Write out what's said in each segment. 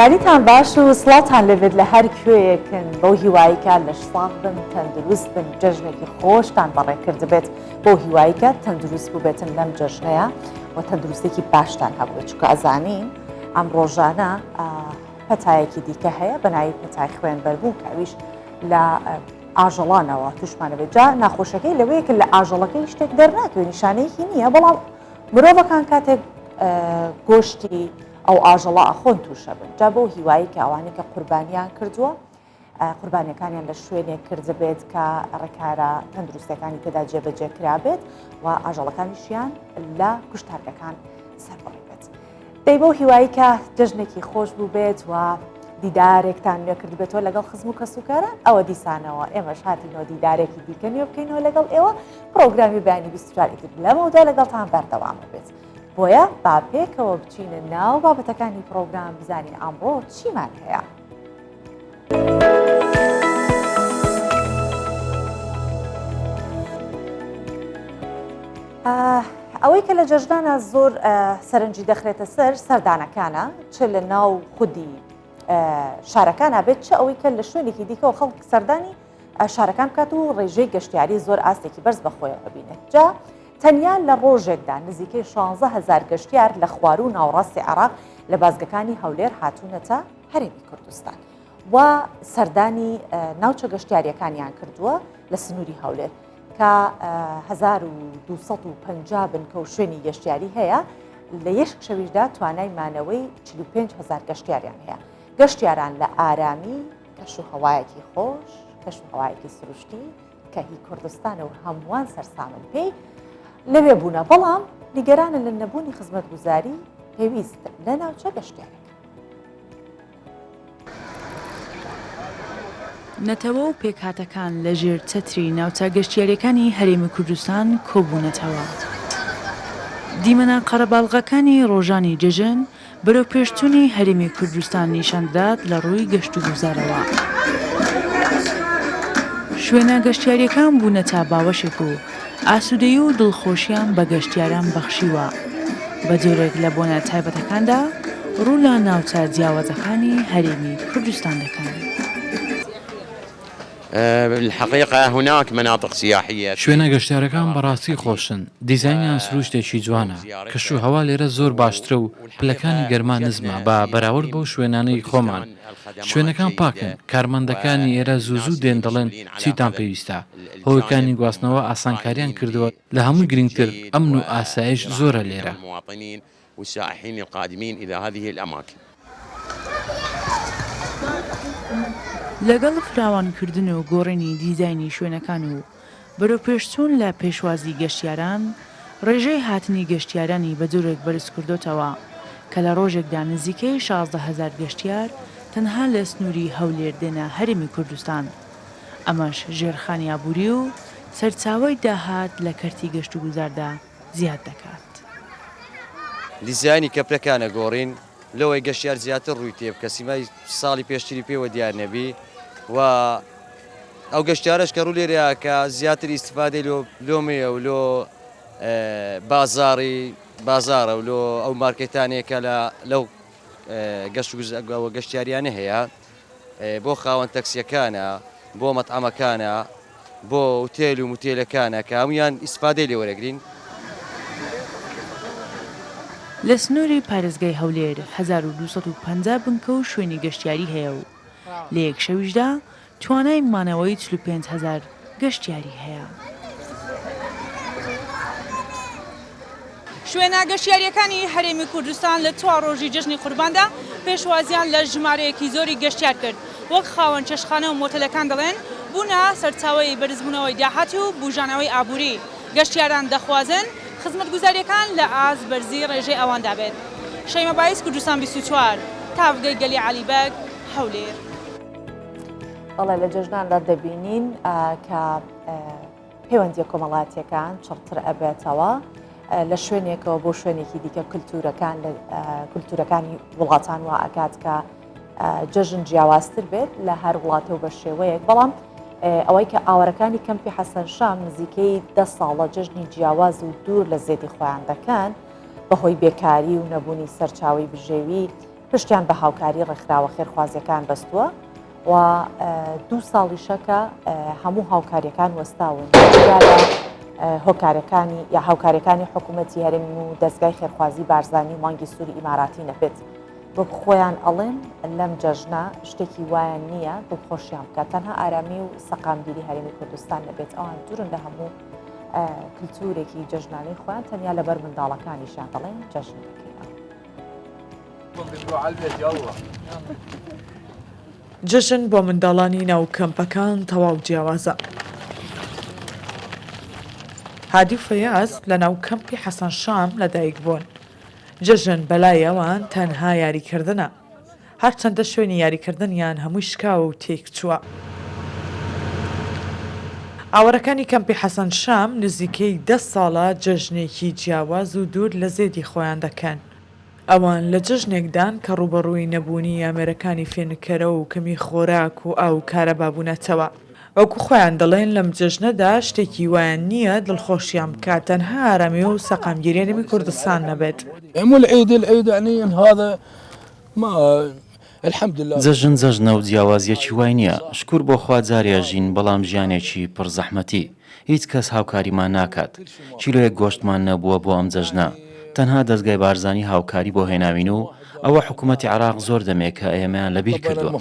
بەیانیتان باش و سڵاوتان لێبێت لە هەر کوێیەکن بەو هیوایی کە لەش ساغ بن تەندروست بن جەژنێکی خۆشتان بەڕێ کردبێت بەو هیوایی کە تەندروست بووبێتن لەم جەژنەیە و تەندروستێکی باشتان هەبوو چونکە ئەزانین ئەم ڕۆژانە پەتایەکی دیکە هەیە بە ناوی پەتای خوێن بەربوون کە ئەویش لە ئاژەڵانەوە توشمانە بێت جا ناخۆشەکەی لەوەیە کە لە ئاژەڵەکەی شتێک دەرناکەوێت نیشانەیەکی نییە بەڵام مرۆڤەکان کاتێک گۆشتی ئەو ئاژەڵە ئەخۆن تووشە بن جا بەو هیوایی کە ئەوانەی کە قوربانیان کردووە قوربانیەکانیان لە شوێنێک کردبێت کە ڕێکارە تەندروستەکانی تێدا جێبەجێ کرابێت و ئاژەڵەکانیشیان لە کوشتارگەکان سەربڕی بێت. دەی بەو هیوایی کە جەژنێکی خۆش بوو بێت و دیدارێکتان نوێ کردبێتەوە لەگەڵ خزم و کەسوکاران ئەوە دیسانەوە ئێمەش هاتینەوە دیدارێکی دیکە نوێ بکەینەوە لەگەڵ ئێوە پرۆگرامی بەیانی 24 ئیتر لەمەودا لەگەڵتان بەردەوامە بێت. بۆیە با پێکەوە بچینە ناو بابەتەکانی پرۆگرام بزانین ئەمڕۆ چیمان هەیە. ئەوەی کە لە جەژنانە زۆر سەرنجی دەخرێتە سەر سەردانەکانە چ لە ناو خودی شارەکانە بێت چ ئەوەی کە لە شوێنێکی دیکەوە خەڵک سەردانی شارەکان بکات و ڕێژەی گەشتیاری زۆر ئاستێکی بەرز بەخۆیەوە ببینێت جا تەنیا لە ڕۆژێکدا نزیکەی 16 هزار گەشتیار لە خواروو ناوەڕاستی عێراق لە بازگەکانی هەولێر هاتوونەتە هەرێمی کوردستان و سەردانی ناوچە گەشتیاریەکانیان کردووە لە سنووری هەولێر کە 1250 بنکە و شوێنی گەشتیاری هەیە لە یەک شەویشدا توانای مانەوەی 45 هزار گەشتیاریان هەیە گەشتیاران لە ئارامی کەش و هەوایەکی خۆش کەش و هەوایەکی سروشتی کە هی کوردستانە و هەمووان سەرسامن پێی لەوێ بوونە بەڵام نیگەرانە لە نەبوونی خزمەتگوزاری پێویست لە ناوچە گەشتیارەکان. نەتەوە و پێکهاتەکان لە ژێر چەتری ناوچە گەشتیارییەکانی هەرێمی کوردستان کۆبوونەتەوە. دیمەنە قەرەباڵغەکانی ڕۆژانی جەژن بەرەوپێشچوونی هەرێمی کوردستان نیشان دەدات لە ڕووی گەشتوگوزارەوە. شوێنە گەشتیارییەکان بوونەتە باوەشێک و ئاسوودەیی و دڵخۆشییان بە گەشتیاران بەخشیوە، بە جۆرێک لە بۆنە تایبەتەکاندا ڕوو لە ناوچە جیاوازەکانی هەرێمی کوردستان دەکەن. شوێنە گەشتیارەکان بەڕاستی خۆشن، دیزاینیان سروشتێکی جوانە، کەشوهەوا لێرە زۆر باشترە و پلەکانی گەرما نزمە بە بەراورد بەو شوێنانەی خۆمان، شوێنەکان پاکن، کارمەندەکانی ئێرە زوو زوو دێن دەڵێن چیتان پێویستە، هۆکانی گواستنەوە ئاسانکاریان کردووە، لە هەمووی گرنگتر ئەمن و ئاسایش زۆرە لێرە. والسائحین القادمین الی هذه الاماکن. لەگەڵ فراوانکردن و گۆڕینی دیزاینی شوێنەکان و بەرەوپێشچوون لە پێشوازی گەشتیاران، ڕێژەی هاتنی گەشتیارانی بە جۆرێک بەرزکردۆتەوە کە لە ڕۆژێکدا نزیکەی 16 هەزار گەشتیار تەنها لە سنووری هەولێر دێنە هەرێمی کوردستان، ئەمەش ژێرخانی ئابووری و سەرچاوەی داهات لە کەرتی گەشتوگوزاردا زیاد دەکات. دیزاینی کەپرەکان ئەگۆڕین لەوەی گەشتیار زیاتر ڕووی تێ بکە سیمای ساڵی پێشتری پێوە دیار نەبی و ئەو گەشتیارەش کە ڕوو لێرە کە زیاتر ئیستفادەی لۆ لۆمەیە و لۆ بازاڕی بازارە و لۆ ئەو مارکێتانەیە کە لە لەو گەشت و گەشتیاریانە هەیە بۆ خاوەن تەکسیەکانە بۆ مەتعەمەکانە بۆ ئوتێل و موتێلەکانە کە هەموویان ئیستفادەی لێ وەرەگرین. لە سنووری پارێزگای هەولێر 1250 بنکە و شوێنی گەشتیاری هەیە و لە یەک شەویشدا توانای مانەوەی 45 هەزار گەشتیاری هەیە. شوێنە گەشتیارییەکانی هەرێمی کوردستان لە چوار ڕۆژی جەژنی قورباندا پێشوازیان لە ژمارەیەکی زۆری گەشتیار کرد، وەک خاوەن چێشتخانە و مۆتەلەکان دەڵێن بوونە سەرچاوەی بەرزبوونەوەی داهات و بوژانەوەی ئابووری، گەشتیاران دەخوازن خزمەتگوزارییەکان لە ئاست بەرزی ڕێژەی ئەواندا بێت. شەیمە بایز، کوردستان 24، تاڤگەی گەلی عەلی بەگ، هەولێر. بەڵێ لە جەژناندا دەبینین کە پەیوەندیە کۆمەڵاتیەکان چڕتر ئەبێتەوە لە شوێنێکەوە بۆ شوێنێکی دیکە کللتورەکان لە کللتورەکانی وڵاتان وا ئەکات کە جەژن جیاوازتر بێت لە هەر وڵاتە و بە شێوەیەک بەڵام ئەوەی کە ئاوارەکانی کەمپی حەسەن شام نزیکەی دە ساڵە جەژنی جیاواز و دوور لە زێدی خۆیان دەکەن بەهۆی بێکاری و نەبوونی سەرچاوی بژێوی. پشتیان بە هاوکاری ڕێکخراوە خێرخوازیەکان بەستووە و دوو ساڵیشە کە هەموو هاوکاریەکان وەستاون جیا لە هۆکارەکانی یا هاوکاریەکانی حکوومەتی هەرێم و دەستگای خێرخوازی بارزانی و مانگی سووری ئیماراتی نەبێت. وەک خۆیان ئەڵێن لەم جەژنە شتێکی وایان نییە دڵخۆشیان بکات تەنها ئارامی و سەقامگیری هەرێمی کوردستان نەبێت ئەوان دوورن لە هەموو کللتورێکی جەژنانەی خۆیان تەنیا لەبەر منداڵەکانیشیان دەڵێن جەژن دەکەینەوە. جەژن بۆ منداڵانی ناو کەمپەکان تەواو جیاوازە. هادی و فەیاز لەناو کەمپی حەسەن شام لەدایکبوون. جەژن بەلای ئەوان تەنها یاریکردنە، هەرچەندە شوێنی یاریکردنیان هەمووی شکاوە و تێکچووە. ئاوارەکانی کەمپی حەسەن شام نزیکەی دە ساڵە جەژنێکی جیاواز و دوور لە زێدی خۆیان دەکەن. ئەوان لە جەژنێکدان کە ڕووبەڕووی نەبوونی ئامێرەکانی فێنککەرەوە و کەمی خۆراک و ئاو و کارەبا بوونەتەوە. وەکو خۆیان دەڵێن لەم جەژنەدا شتێکی وایان نییە دڵخۆشیان بکات تەنها ئارامی و سەقامگیری هەرێمی کوردستان نەبێت. جەژن جەژنە و جیاوازییەکی وای نییە، شکور بۆ خوا جارێ ئەژین بەڵام ژیانێکی پڕ زەحمەتی، هیچ کەس هاوکاریمان ناکات، کیلۆیەک گۆشتمان نەبووە بۆ ئەم جەژنە، تەنها دەزگای بارزانی هاوکاری بۆ هێناوین و ئەوە حکومەتی عێراق زۆر دەمێکە ئێمەیان لەبیر کردووە.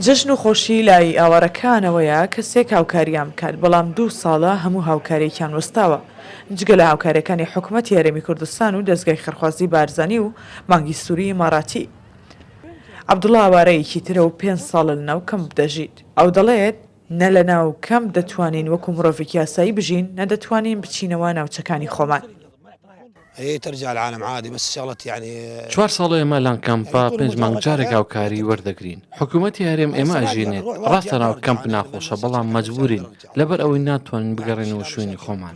جەژن و خۆشی لای ئاوارەکانەوەیە کەسێک هاوکاریان بکات، بەڵام دوو ساڵە هەموو هاوکارییەکیان وەستاوە، جگە لە هاوکارییەکانی حکومەتی هەرێمی کوردستان و دەزگای خێرخوازی بارزانی و مانگی سووری ئیماراتی. عەبدوڵا ئاوارەیەکی ترە و پێنج ساڵە لەناو کەمپ دەژیت، ئەو دەڵێت، نە لەناو کەمپ دەتوانین وەکو مرۆڤێکی ئاسایی بژین، نە دەتوانین بچینەوە ناوچەکانی خۆمان. چوار ساڵە ئێمە لەم کەمپە پێنج مانگ جارێک هاوکاری وەردەگرین، حکومەتی هەرێم ئێمە ئەژینێت، ڕاستە ناو کەمپ ناخۆشە بەڵام مەجبورین لەبەر ئەوەی ناتوانین بگەڕێینەوە شوێنی خۆمان.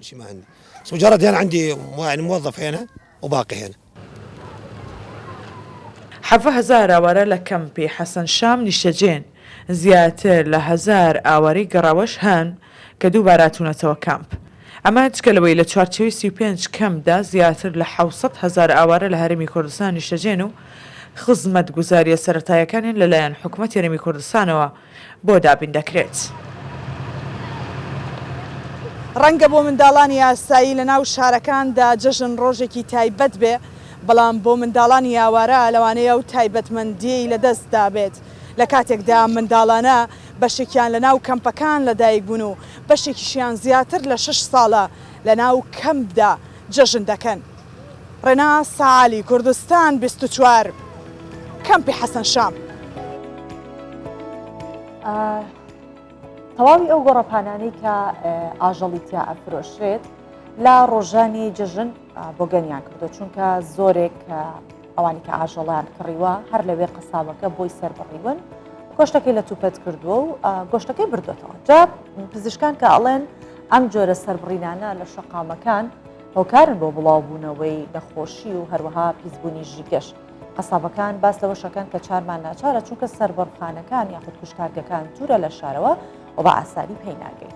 17,000 ئاوارە لە کەمپی حەسەن شام نیشتەجێن، زیاتر لە هەزار ئاوارەی گەڕاوەش هەن کە دووبارە هاتوونەتەوە کەمپ. ئەمە جگە لەوەی لە چوارچێوەی 35 کەمپدا زیاتر لە 700 هەزار ئاوارە لە هەرێمی کوردستان نیشتەجێن و خزمەتگوزارییە سەرەتاییەکانیان لەلایەن حکومەتی هەرێمی کوردستانەوە بۆ دابین دەکرێت. ڕەنگە بۆ منداڵانی ئاسایی لە ناو شارەکاندا جەژن ڕۆژێکی تایبەت بێ، بەڵام بۆ منداڵانی ئاوارە لەوانەیە ئەو تایبەتمەندییەی لە دەست دابێت. لە کاتێکدا ئەم منداڵانە بەشێکیان لە ناو کەمپەکان لە دایک بوون و بەشێکیشیان زیاتر لە شەش ساڵە لە ناو کەمپدا جەژن دەکەن. ڕێناس عەلی، کوردستان 24، کەمپی حەسەن شام. تەواوی ئەو گۆڕەپانانەی کە ئاژەڵی تیا ئەفرۆشرێت لە ڕۆژانی جەژن بۆگەنیان کردو چونکە زۆرێک ئەوانی کە ئاژەڵیان کڕیوە هەر لەوێ قەسابەکە بۆی سەربڕیون گۆشتەکەی لە توپەت کردووە و گۆشتەکەی بردوێتەوە جا پزیشکان کە ئەڵێن ئەم جۆرە سەربڕینانە لە شەقامەکان هۆکارن بۆ بڵاوبوونەوەی نەخۆشی و هەروەها پیسبوونی ژیگەش. قەسابەکان باس لەوەشەکەن کە چارمان ناچارە چونکە سەربڕخانەکان یاخود کوشتارگەکان دوورە لە شارەوە و بە ئاسانی پێی ناگەین.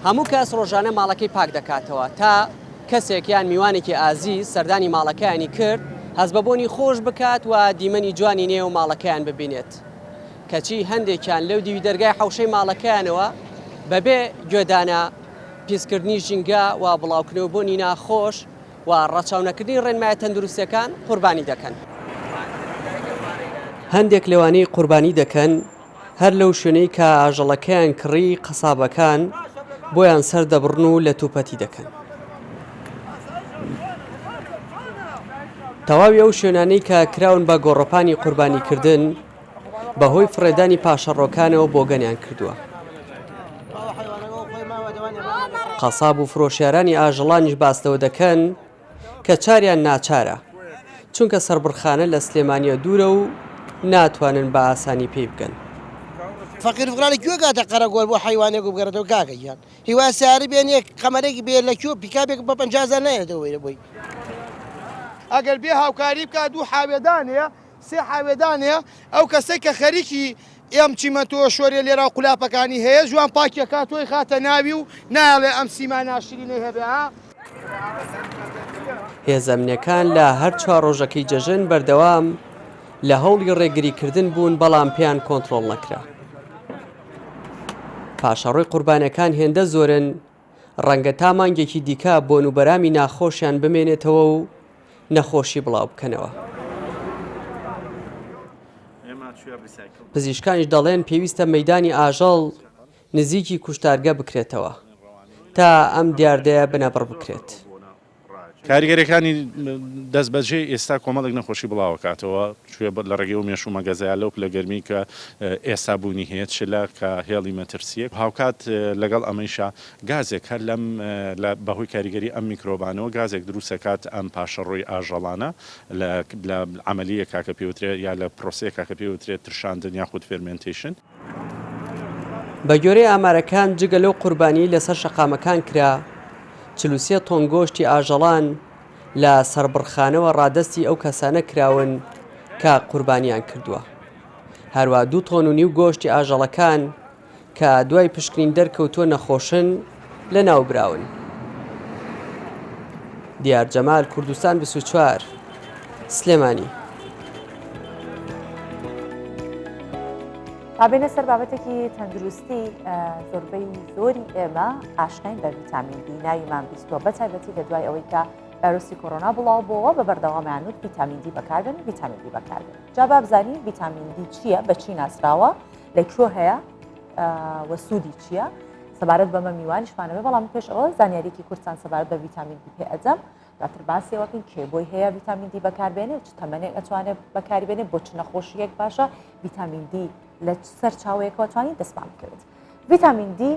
هەموو کەس ڕۆژانە ماڵەکەی پاک دەکاتەوە تا کەسێک یان میوانێکی ئازیز سەردانی ماڵەکەیانی کرد هەست بە بۆنی خۆش بکات و دیمەنی جوانی نێو ماڵەکەیان ببینێت. کەچی هەندێکیان لەو دیوی دەرگای حەوشەی ماڵەکەیانەوە بەبێ گوێدانە پیسکردنی ژینگە و بڵاوکردنەوەی بۆنی ناخۆش و ڕەچاونەکردنی ڕێنمایە تەندروستیەکان قوربانی دەکەن. هەندێک لەوانەی قوربانی دەکەن هەر لەو شوێنەی کە ئاژەڵەکەیان کڕی قەسابەکان بۆیان سەردەبڕن و لەتوپەتی دەکەن. تەواوی ئەو شوێنانەی کە کراون بە گۆڕەپانی قوربانیکردن بەهۆی فڕێدانی پاشەڕۆکانەوە بۆگەنیان کردووە. قەساب و فرۆشیارانی ئاژەڵانیش باس لەوە دەکەن کە چاریان ناچارە، چونکە سەربڕخانە لە سلێمانییە دوورە و ناتوانن بە ئاسانی پێی بگەن. فەقیر فوقرا لە کوێ گاتە قەرەگۆل بۆ حەیوانێک و بگەڕێتەوە کاکە گیان هیوا سیارە بێنێ قەمەرێک بێ لە کوێ پیکابێک بە 50 هەزار نایەنێتەوە وەیرە بۆی. ئەگەر بێ هاوکاری بکات دوو حاوێدانێ سێ حاوێدانێ ئەو کەسەی کە خەریکی. ئەم چیمەنتۆ شۆرێ لێرا و قولاپەکانی هەیە جوان پاکیەکا تۆی خاتە ناوی و نایەڵێ ئەم سیما ناشرینەی هەبێ ها. هێزە ئەمنیەکان لە هەر چوار ڕۆژەکەی جەژن بەردەوام لە هەوڵی ڕێگریکردن بوون بەڵام پێیان کۆنتڕۆڵ نەکرا. پاشەڕۆی قوربانیەکان هێندە زۆرن ڕەنگە تا مانگێکی دیکە بۆن و بەرامی ناخۆشیان بمێنێتەوە و نەخۆشی بڵاو بکەنەوە. پزیشکانیش دەڵێن پێویستە مەیدانی ئاژەڵ نزیکی کوشتارگە بکرێتەوە تا ئەم دیاردەیە بنەبڕ بکرێت. کاریگەریەکانی دەستبەجێ ئێستا کۆمەڵێک نەخۆشی بڵاوەکاتەوە کوێ لە ڕێگەی ئەو مێش و مەگەزەیا لەو پلە گەرمی کە ئێستا بوونی هەیە چلە کە هێڵی مەترسیە هاوکات لەگەڵ ئەمەیشا گازێک هەر لەم لە بەهۆی کاریگەری ئەم میکرۆبانەوە گازێک دروستەکات ئەم پاشەڕۆی ئاژەڵانە لە لە عەمەلیەکا کە پێی وترێ یا لە پرۆسەیەکا کە پێی وترێت ترشاندن یاخود fermentation. بەگوێرەی ئامارەکان جگە لەو قوربانیەی لەسەر شەقامەکان کرا، 43 تۆن گۆشتی ئاژەڵان لە سەربڕخانەوە ڕادەستی ئەو کەسانە کراون کە قوربانیان کردووە. هەروا دوو تۆن و نیو گۆشتی ئاژەڵەکان کە دوای پشکنین دەرکەوتووە نەخۆشن لەناوبراون. دیار جەمال، کوردستان 24، سلێمانی. با بێینە سەر بابەتێکی تەندروستی زۆربەی زۆری ئێمە ئاشناین بە ڤیتامین دی ناویمان بیستوە بە تایبەتی لە دوای ئەوەی کە ڤایرۆسی کۆرۆنا بڵاو بۆوە بە بەردەوامیان وت ڤیتامین دی بەکاربێن ڤیتامین دی بەکاربێن جا با بزانین ڤیتامین دی چییە بە چی ناسراوە لە کوێ هەیە و سوودی چییە سەبارەت بەمە میوانیشمانەوە بەڵام پێش ئەوە زانیاریکی کورتان سەبارەت بە ڤیتامین دی پێ ئەدەم دواتر باسی ئەوەکەین کێ بۆی هەیە ڤیتامین دی بەکاربێنێ چ تەمەنێک ئەتوانێت بەکاری بێنێ بۆ چ نەخۆشیەک باشە ڤیتامین دی لە سەرچاوەیەکەوە توانین دەستمان بکەوێت ڤیتامین دی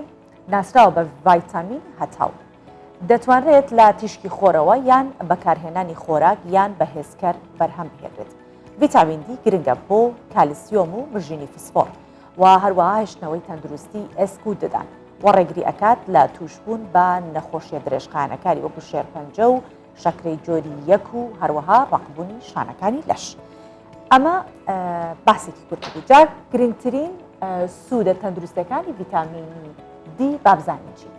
ناسراوە بە ڤایتامین هەتاو دەتوانرێت لە تیشکی خۆرەوە یان بەکارهێنانی خۆراک یان بەهێزکەر بەرهەم بهێنرێت ڤیتامین دی گرنگە بۆ کالسیۆم و مژینی فسفۆڕ و هەروەها هێشتنەوەی تەندروستی ئێسک و ددان و ڕێگری ئەکات لە تووشبوون بە نەخۆشیە درێژخایەنەکانی وەکو شێرپەنجە و شەکرەی جۆری یەک و هەروەها ڕەقبوونی شانەکانی لەش. ئەمە باسێکی کورت بوو جا گرنگترین سوودە تەندروستەکانی ڤیتامینی دی بابزانین چی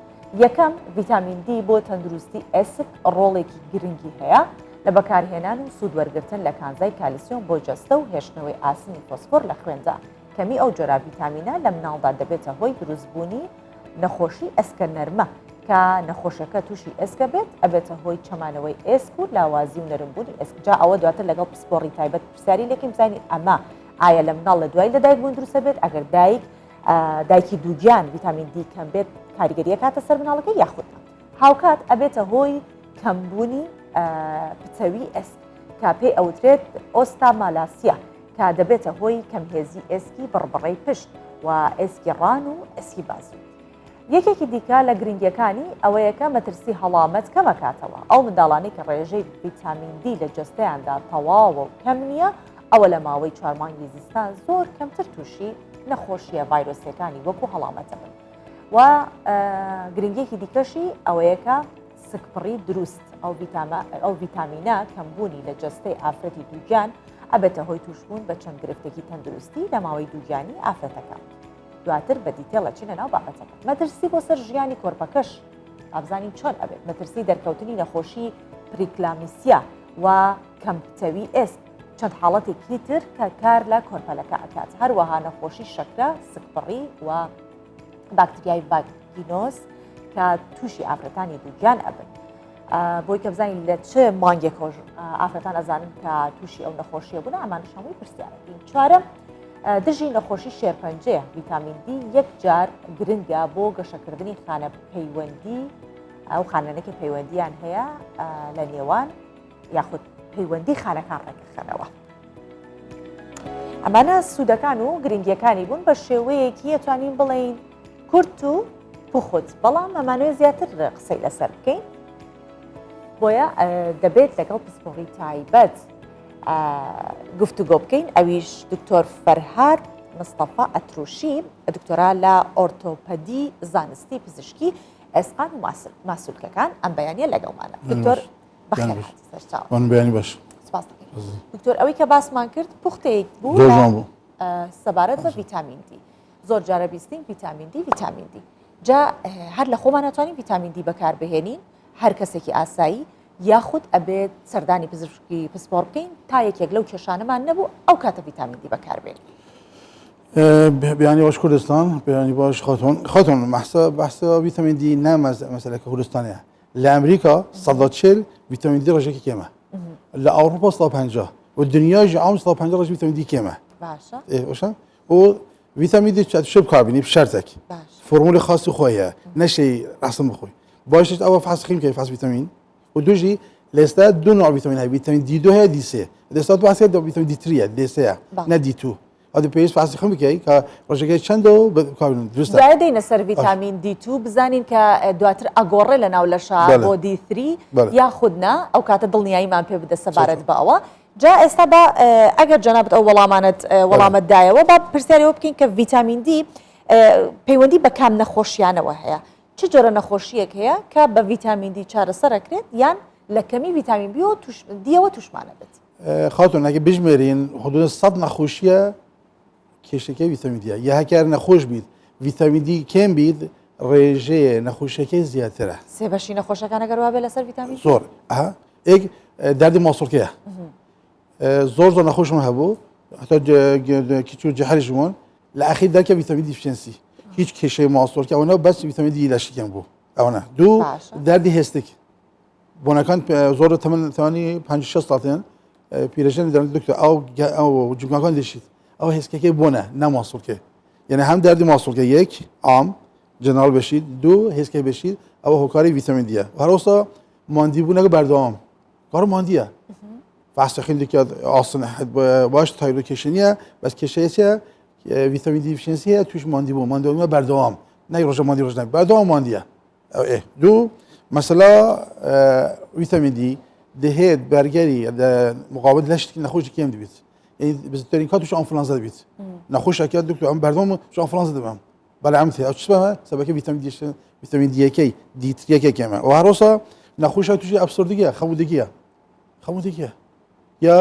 یەکەم ڤیتامین دی بۆ تەندروستی ئێسک ڕۆڵێکی گرنگی هەیە لە بەکارهێنان و سوود وەرگرتن لە کانزای کالسیۆم بۆ جەستە و هێشتنەوەی ئاسنی فۆسفۆر لە خوێندا کەمی ئەو جۆرە ڤیتامینە لە مناڵدا دەبێتە هۆی دروستبوونی نەخۆشی ئێسکە نەرمە کە نەخۆشەکە تووشی ئێسکە بێت ئەبێتە هۆی چەمانەوەی ئێسک و لاوازی و نەرمبوونی ئێسک جا ئەوە دواتر لەگەڵ پسپۆڕی تایبەت پرسیاری لەکەین بزانین ئەمە ئایا لە مناڵ لە دوای لەدایکبوون دروستە بێت ئەگەر دایک دایکی دووگیان ڤیتامین دی کەم بێت کاریگەریە کاتە سەر مناڵەکە یاخود هاوکات ئەبێتە هۆی کەمبوونی پتەوی ئێسک کە پێی ئەوترێت ئۆستامالاسیا کە دەبێتە هۆی کەمهێزی ئێسکی بڕبڕەی پشت و ئێسکی ڕان و ئێسکی بازوو. یەکێکی دیکە لە گرنگیەکانی ئەوەیە کە مەترسی هەڵامەت کەمەکاتەوە ئەو منداڵانەی کە ڕێژەی ڤیتامین دی لە جەستەیاندا تەواوە و کەم نییە ئەوە لە ماوەی چوار مانگی زستان زۆر کەمتر تووشی نەخۆشیە ڤایرۆسیەکانی وەکو هەڵامەت دەبن و گرنگیەکی دیکەشی ئەوەیە کە سکپڕی دروست ئەو ڤیتامینە کەمبوونی لە جەستەی ئافرەتی دووگیان ئەبێتە هۆی تووشبوون بە چەند گرفتێکی تەندروستی لە ماوەی دووگیانی ئافرەتەکە. دواتر بە detail ئەچینە ناو بابەتەکە. مەترسی بۆ سەر ژیانی کۆرپەکەش ئابزانین چۆن ئەبێت مەترسی دەرکەوتنی نەخۆشی پریکلامیسیا و کەمپتەوی ئێسک چەند حاڵەتێکی تر کە کار لە کۆرپەلەکە ئەکات هەروەها نەخۆشی شەکرە سکپڕی و باکتریای ڤاگینۆس کە تووشی ئافرەتانی دووگیان ئەبن. بۆی کە بزانین لە چ مانگێکەوە ئافرەتان ئەزانن کە تووشی ئەو نەخۆشیە بوون ئەمانش هەمووی پرسیارەکەین چوارەم دژی نەخۆشی شێرپەنجەیە ڤیتامین دی یەک جار گرنگە بۆ گەشەکردنی خانە پەیوەندی ئەو خانەنێکی پەیوەندیان هەیە لە نێوان یاخود پەیوەندی خانەکان ڕێکخەنەوە. ئەمانە سوودەکان و گرنگیەکانی بوون بە شێوەیەکی ئەتوانین بڵین کورت و پوخت بەڵام ئەمانەوێ زیاتر قسەی لەسەر بکەین بۆیە دەبێت لەگەڵ پسپۆڕی تایبەت گفتوگۆ بکەین ئەویش دکتۆر فەرهاد مستەفا ئەتروشی دکتۆرا لە ئۆرتۆپەدی زانستی پزیشکی ئێسقان و ماسولکەکان ئەم بەیانە لەگەڵمانە دکتۆر بەخێر هاتی سەرچاو بەیانی باش سپاس دکتۆر ئەوەی کە باسمان کرد پوختەیەک بوو زۆر جوان بوو. سەبارەت بە ڤیتامین دی. زۆر جارە بیستین ڤیتامین دی ڤیتامین دی. جا هەر لە خۆمان ئەتوانین ڤیتامین دی بەکاربهێنین هەر کەسێکی ئاسایی یاخود ئەبێت سەردانی پزیشکی پسپۆڕ بکەین تا یەکێک لەو کێشانەمان نەبوو ئەو کاتە ڤیتامین دی بەکاربێنین. بیانی باش کوردستان بیانی باش خاتون خاتون بەحسە بەحسە ڤیتامین دی نە مەسەلەکە کوردستانەیە لە ئەمریکا 140 ڤیتامین دی ڕێژەکی کێمە لە ئەوروپا 150 و دنیای عام 150 ڕێژ ڤیتامین دی کێمە باشە باشە و ڤیتامین دی چ بکاربینی شەرتێک فۆرمولی خاصی خۆی هەیە نەشەی ڕاستم بخۆی باشش ئەوە فحص خیم کەی فحص ڤیتامین و دوژی لە ئێستا دوو نوع ڤیتامین هەیە ڤیتامین دی دو هەیە دی سێ لە ئێستا تو باسی ڤیتامین دی تریە دی سێە نە دی تو ئەو پێویست فحص خیم بکەی کە ڕێژەکەی چەندە و بکاربینن دروستە دوایە دێینە سەر ڤیتامین دی تو بزانین کە دواتر ئەگۆڕێ لە ناو لەشا بۆ دی ثری یاخود نا ئەو کاتە دڵنیاییمان پێ بدە سەبارەت بە ئەوە جا ئێستا با ئەگەر جەنابت ئەو وەڵامانەت وەڵامت دایەوە با پرسیاری ئەوە بکەین کە ڤیتامین دی پەیوەندی بە کام نەخۆشیانەوە هەیە چ جۆرە نەخۆشییەک هەیە کە بە ڤیتامین دی چارەسەر ئەکرێت یان لە کەمی ڤیتامین بیەوە توش دیەوە توشمان ئەبێت؟ خاتون ئەگە بژمێرین حدود سەد نەخۆشیە کێشەکەی ڤیتامین دیە یا هەکار نەخۆش بیت ڤیتامین دی کێم بیت ڕێژەیە نەخۆشیەکەی زیاترە. سێ بەشی نەخۆشەکان ئەگەر وابێ لەسەر ڤیتامین زۆر ئەها ئێک دەردی ماسوڵکەیە زۆر زۆر نەخۆشم هەبوو حتا کچ و جەهرش بوون لە ئەخیر دەرکە ڤیتامین deficiency هیچ کێشەی ماسوڵکە ئەوە بەس ڤیتامین دی لەشی کەم بوو ئەوەنە دوو دەردی هێستک بۆنەکان زۆر تەمەن تەمەنی 56 ساڵتێن پیرەژن دەڵێن دکتۆر ئەو ئەو جومگەکان دێشیت ئەو هێسکەکەی بۆنە نە ماسوڵکەی یعنی هەم دەردی ماسوڵکە یەک عام جەنەڕال بەشیر دوو هێسکەی بەشیر ئەوە هۆکاری ڤیتامین دیە هەروەسا ماندی بوونەکە بەردەوام کار ماندیە فاستخین دکات ئاسن باش تایرۆ کێشە نییە بەس کێشەیە چیە ڤیتامین deficiency هەیە توش ماندی بوو ماندی بەردەوام نەی ڕۆژە ماندی ڕۆژ بەردەوام ماندیە ئێ دوو مەسەلا ڤیتامین دی دەهێت بەرگەری مقاومت لەش نەخۆشی کێم دەبێت بزترین کات توش ئەنفلانزا دەبێت نەخۆشەکە دکتۆر ئەم بەردەوام توش ئەنفلانزا دەبم بەڵێ ئەم ئەو چ بەمە سەبەکە ڤیتامین دی ڤیتامین دیەکەی دیتریەکە کێمە و هەرۆسا نەخۆشە تووشی ئەفسردگیە خەمودگیە خەمودگیە یا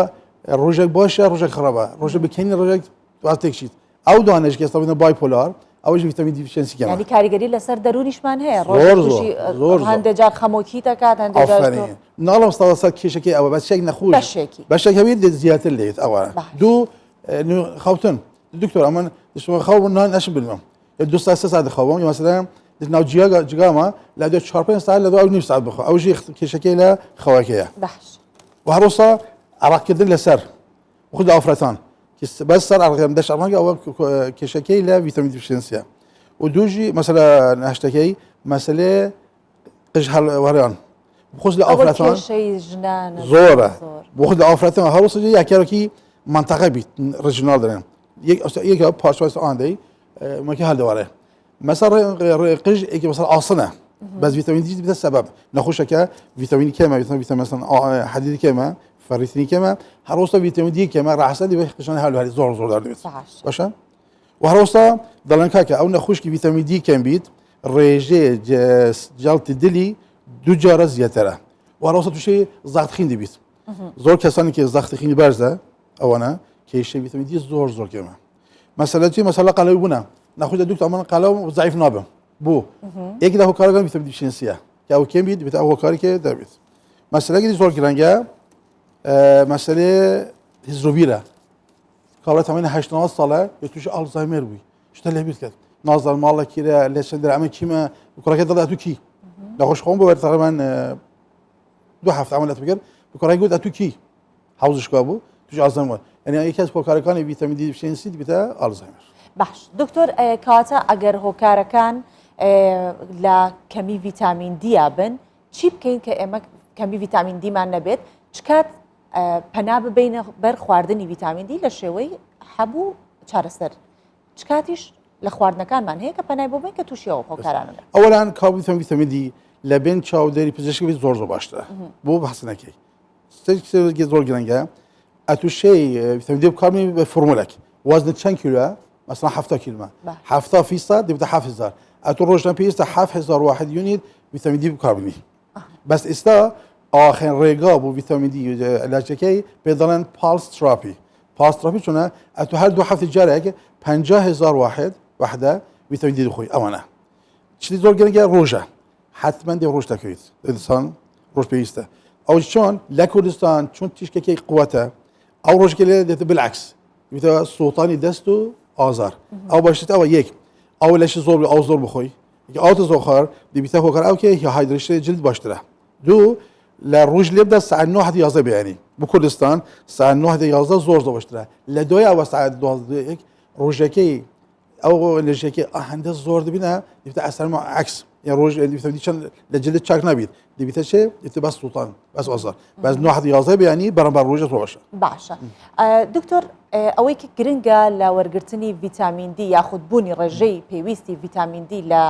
ڕۆژێک باشە ڕۆژێک خراپە ڕۆژە بکەین ڕۆژێک دوات تێکچیت ئەو دوانەش کە ئێستا بنە bipolar ئەوەش ڤیتامین deficiency کەمە یعنی کاریگەری لەسەر دەروونیشمان هەیە ڕۆژ زۆر هەندێک جار خەمۆکی دەکات هەندێک جار ناڵم ساڵ سەر کێشەکەی ئەوە بەس شێک نەخۆش بەشێکی بەشێک هەبێت زیاتر لێت ئەوە دوو خەوتن دکتۆر ئەمن دەچمە خەو نان ئەشم بنمم دو ساعت سێ ساعت دەخەوم مەسەلەن ناو جیاگا جگامە لە دو چوار پێنج ساعت لە دو ئەو نیو ساعت بخۆ ئەو ژی کێشەکەی لە خەوەکەیە باش و هەروەسا عراقکردن لەسەر خود ئافرەتان بەس سەر عراقیان دەش ڕەنگە ئەوە کێشەکەی لە ڤیتامین deficiency ە و دووژی مەسەلە هەشتەکەی مەسەلێ قژ هەڵوەران بخۆش لە ئافرەتان زۆرە بۆ خود لە ئافرەتان هەروەسا یاکەرەکی منطقە بیت regional دەڵێن یەک پاشوای ئاندەی مەکە هەڵدەوەڕێ مەسەر قژ یەکی مەسەر ئاسنە بەس ڤیتامین دی بێتە سەبەب نەخۆشەکە ڤیتامین کێمە ڤیتامین مەسەن حەدیدی کێمە فەریتنی کێمە هەروەسا ڤیتامین دی کێمە ڕاحسن دی قژان هەڵ هەری زۆر زۆر دەبێت باشە و هەروەسا دەڵێن کاکە ئەو نەخۆشکی ڤیتامین دی کەم بیت ڕێژەیە جەڵتی دلی دوو جارە زیاترە و هەروەسا تووشی زەختخین دەبیت زۆر کەسانی کە زەختی خینی بەرزە ئەوانە کێشەی ڤیتامین دی زۆر زۆر کێمە مەسەلە چی مەسەلە قەلەوی بوونە نەخۆش دکتۆر من قەلەو زعیف نابم بۆ یەک لە هۆکارەکان ڤیتامین deficiency ە کە ئەو کێم بیت بێت ئەو هۆکاری کێ دەبێت مەسەلەکی زۆر گرنگە مەسەلێ هزرۆبیرە کاڵە تەمەنی 89 ساڵە یە تووشی ئالزایمەر بووی شتە لەبیر کرد نازان ماڵە کیرە لە چەند ئەمە کیمە کوڕەکە دەڵێ ئەتوو کی نەخۆش خۆم بۆ تەقریبا دو هەفتە عملیات بکرد کوڕەکەی گوت ئەتوو کی حوزش کا بوو توش ئالزایمەر یعنی یەکی از هۆکارەکانی ڤیتامین دی deficiency دەبێتە ئالزایمەر باش دکتۆر کەواتە ئەگەر هۆکارەکان لە کەمی ڤیتامین دییا بن چی بکەین کە ئێمە کەمی ڤیتامین دیمان نەبێت چ کات پەنا ببینە بەر خواردنی ڤیتامین دی لە شێوەی حەب و چارەسەر چ کاتیش لە خواردنەکانمان هەیە کە پەنای بۆ بین کە تووشی ئەو هۆکارانە بن ئەوەلان کاویتەم ڤیتامین دی لە بێن چاودێری پزیشک بێت زۆر زۆر باشترە بۆ بەحسنەکەی شتێکی زۆر گرنگە ئەتوشەی ڤیتامین دی بکارمی بە فۆرمولێک وەزنت چەند کیلۆە مەسەڵەن 70 کیلۆمە 70 فیصد دەبێتە 7000 ئەتو ڕۆژانە پێویستە 7000 واحد unit ڤیتامین دی بکاربنی بەس ئێستا ئاخرین ڕێگا بۆ ڤیتامین دی علاجەکەی پێ دەڵێن pulse therapy. پاستڕەپی چۆنە ئەتو هەر دوو هەفتی جارێک 50 هزار واحد وحدە ڤیتامین دی بخۆی ئەوانە چی زۆر گرنگە ڕۆژە حتمما دێ ڕۆژ دەکەویت ئینسان ڕۆژ پێویستە ئەو چۆن لە کوردستان چون تیشکەکەی قوتە ئەو ڕۆژگە لێ دێتە بالعکس دەبێتەوە سوڵتانی دەست و ئازار ئەو باشتر ئەوە یەک ئەو لەشی زۆر ئەو زۆر بخۆی ئەوتە زۆر خوار دەبیتە هۆکار ئەو کێ hydration جلد باشترە دوو لە ڕۆژ لێبدا ساعت 9 حتی 11 بەیانی بۆ کوردستان ساعت 9 حتی 11 زۆر زۆر باشترە لە دوای ئەوە ساعت 12 یەک ڕۆژەکەی ئەو لەژەکەی ئەهەندە زۆر دەبینە دەبێتە ئەسەر عکس یا ڕۆژ دەبێتە چەند لە جلد چاک نابیت دەبێتە چێ دەبێتە بەس سوڵتان بەس ئازار بەس 9 حتی 11 بەیانی بەرامبەر ڕۆژە زۆر باشە باشە دکتۆر ئەوەی کە گرنگە لە وەرگرتنی ڤیتامین دی یاخود بوونی ڕێژەی پێویستی ڤیتامین دی لە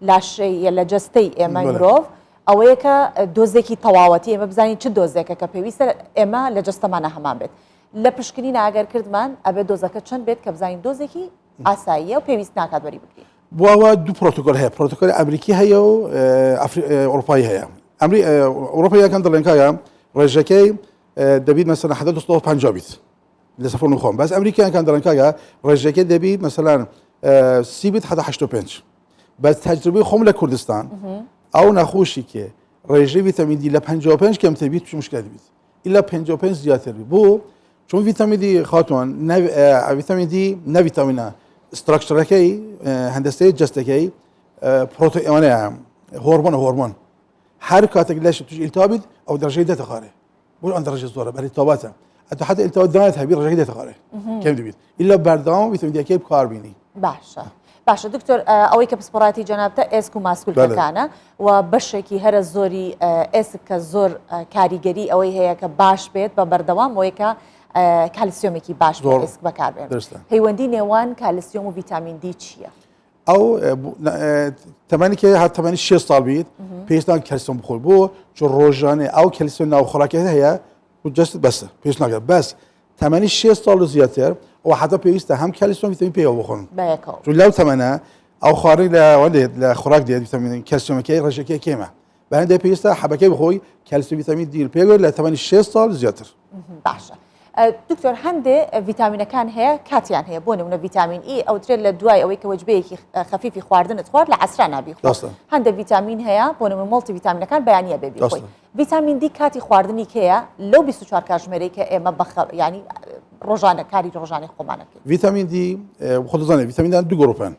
لاشەی یە لە جەستەی ئێمە مرۆڤ ئەوەیە کە دۆزێکی تەواوەتی ئێمە بزانین چ دۆزێکە کە پێویستە ئێمە لە جەستەمانە هەمان بێت لە پشکنین ئەگەر کردمان ئەبێت دۆزەکە چەند بێت کە بزانین دۆزێکی ئاساییە و پێویست ناکات وەری بگرین. بۆ ئەوە دوو پرۆتۆکۆل هەیە پرۆتۆکۆلی ئەمریکی هەیە و ئەوروپایی هەیە ئەمری ئەوروپاییەکان دەڵێن کاکە ڕێژەکەی دەبیت مەسەلەن حەدا 250 بیت لەسەر فۆرمی خۆم بەس ئەمریکیەکان دەڵێن کاکە ڕێژەکەی دەبیت مەسەلەن سی بیت حەدا 85 بەس تەجربەی خۆم لە کوردستان ئەو نەخۆشی کێ ڕێژەی ڤیتامین دی لە 55 کەمتر بیت تووشی مشکلە دەبیت ئیلا 55 زیاتر بی بۆ چون ڤیتامین دی خاتوان ڤیتامین دی نە ڤیتامینە structure ەکەی هەندەسەی جەستەکەی پرۆتۆ ئەوانەیە هۆرمۆنە هۆرمۆن هەر کاتێک لەش توش ئیلتابیت ئەو دەرەجەی دێتە خارێ بۆ ئەم دەرەجە زۆرە بەر ئیلتاباتە ئەتو حتى ئیلتابات دانت هەبی ڕێژەکەی دێتە خارێ کەم دەبیت ئیلا بەردەوام ڤیتامین دیەکەی بکار بینی باشە باشە دکتۆر ئەوەی کە پسپۆڕاتی جەنابتە ئێسک و ماسکولکەکانە و بەشێکی هەرە زۆری ئێسک کە زۆر کاریگەری ئەوەی هەیە کە باش بێت بە بەردەوام ئەوەی کە کالسیۆمێکی باش بۆ ئێسک بەکاربێن پەیوەندی نێوان کالسیۆم و ڤیتامین دی چییە؟ ئەو تەمەنی کە هەر تەمەنی 6 ساڵ بیت پێویستان کەلسیۆم بخۆی بۆ چون ڕۆژانێ ئەو کەلسیۆم ناو خۆراکە هەیە و جەست بەسە پێش ناکات بەس تەمەنی 6 ساڵ و زیاتر ئەو حتا پێویستە هەم کەلسیۆم ڤیتامین پێوە بخۆن چون لەو تەمەنە ئەو خواردنی لە دێت لە خۆراک دێت ڤیتامین کەلسیۆمەکەی ڕێژەکەی کێمە بە هەندێک پێویستە حەبەکەی بخۆی کەلسیۆم ڤیتامین دی پێوە لە تەمەنی 6 ساڵ زیاتر باشە دکتۆر هەندێ ڤیتامینەکان هەیە کاتیان هەیە بۆ نمونە ڤیتامین ئی ئەوترێت لە دوای ئەوەی کە وەجبەیەکی خەفیفی خواردنت خوارد لە عەسرا نابی خۆ هەندێک ڤیتامین هەیە بۆ نمونە مۆڵتی ڤیتامینەکان بەیانیە بێ بیخۆی ڤیتامین دی کاتی خواردنی کەیە لەو 24 کاتژمێرەی کە ئێمە بەخ ینی ڕۆژانە کاری ڕۆژانەی خۆمانەکەی ڤیتامین دی خۆ دەزانێت ڤیتامین دوو گروپن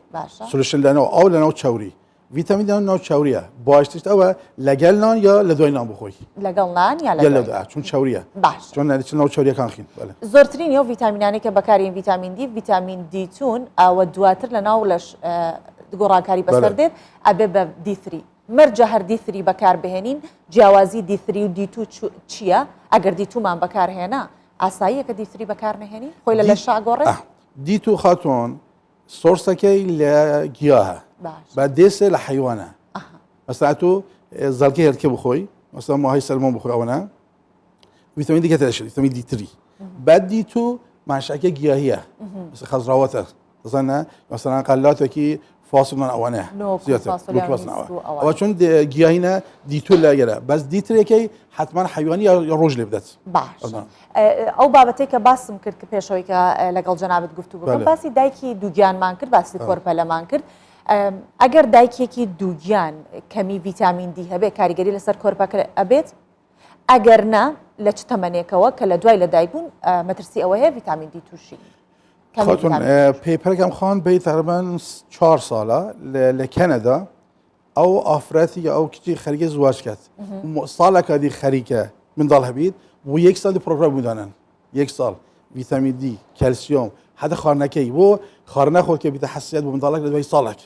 solution لەناو ئاو لەناو چوری ڤیتامین دان ناو چاوریە باشترشت ئەوە لەگەل نان یا لە دوای نان بخۆی لەگەڵ نان یا لە دوای چون چاوریە باش چون نەچن ناو چاوریەکان خین بەڵێ زۆرترین ئەو ڤیتامینانەی کە بەکارین ڤیتامین دی ڤیتامین دی چون ئەوە دواتر لە ناو لەش گۆڕانکاری بەسەر دێت ئەبێ بە دی ثری مەرجە هەر دی ثری بەکار بهێنین جیاوازی دی ثری و دی تو چییە ئەگەر دی تومان بەکارهێنا ئاساییە کە دی ثری بەکار نەهێنین خۆی لە لەشا گۆڕێت دی تو خاتون source ەکەی لە گیاهە بە دێسێ لە حیوانە مەسا تۆ زەڵکە هێلکە بخۆی مەسا ماهی سەلمۆن بخۆی ئەوەنە ڤیتامین دیکە تێشێت ڤیتامین دی تری بە دی تو ماشەکە گیاهیە مەسە خەزراوەتە زانە مەسەلەن قەلاتێکی فاسڵمان ئەوانەیە ئەوە چون گیاهینە دی تو لەگەرە بەس دیترێکەی حتمما حیوانی یا ڕۆژ لێ بدات باش ئەو بابەتەی کە باسم کرد کە پێشەوەی کە لەگەڵ جەنابت گفتو بکەم باسی دایکی دووگیانمان کرد باسی کۆرپەلەمان کرد ئەگەر دایکێکی دووگیان کەمی ڤیتامین دی هەبێ کاریگەری لەسەر کۆرپەکە ئەبێت ئەگەر نا لە چ تەمەنێکەوە کە لە دوای لەدایکبوون مەترسی ئەوە هەیە ڤیتامین دی تووشی خاتون paper ەکەم خوان بی تقریبا چوار ساڵە لە کەنەدا ئەو ئافرەتی یا ئەو کچی خەریکە زواج کات ساڵەکە دی خەریکە منداڵ هەبیت بۆ یەک ساڵ پرۆگرام بودانن یەک ساڵ ڤیتامین دی کەلسیۆم حتى خواردنەکەی بۆ خواردنە خۆ کە بیتە حساسیت بۆ منداڵێک لە دوای ساڵێک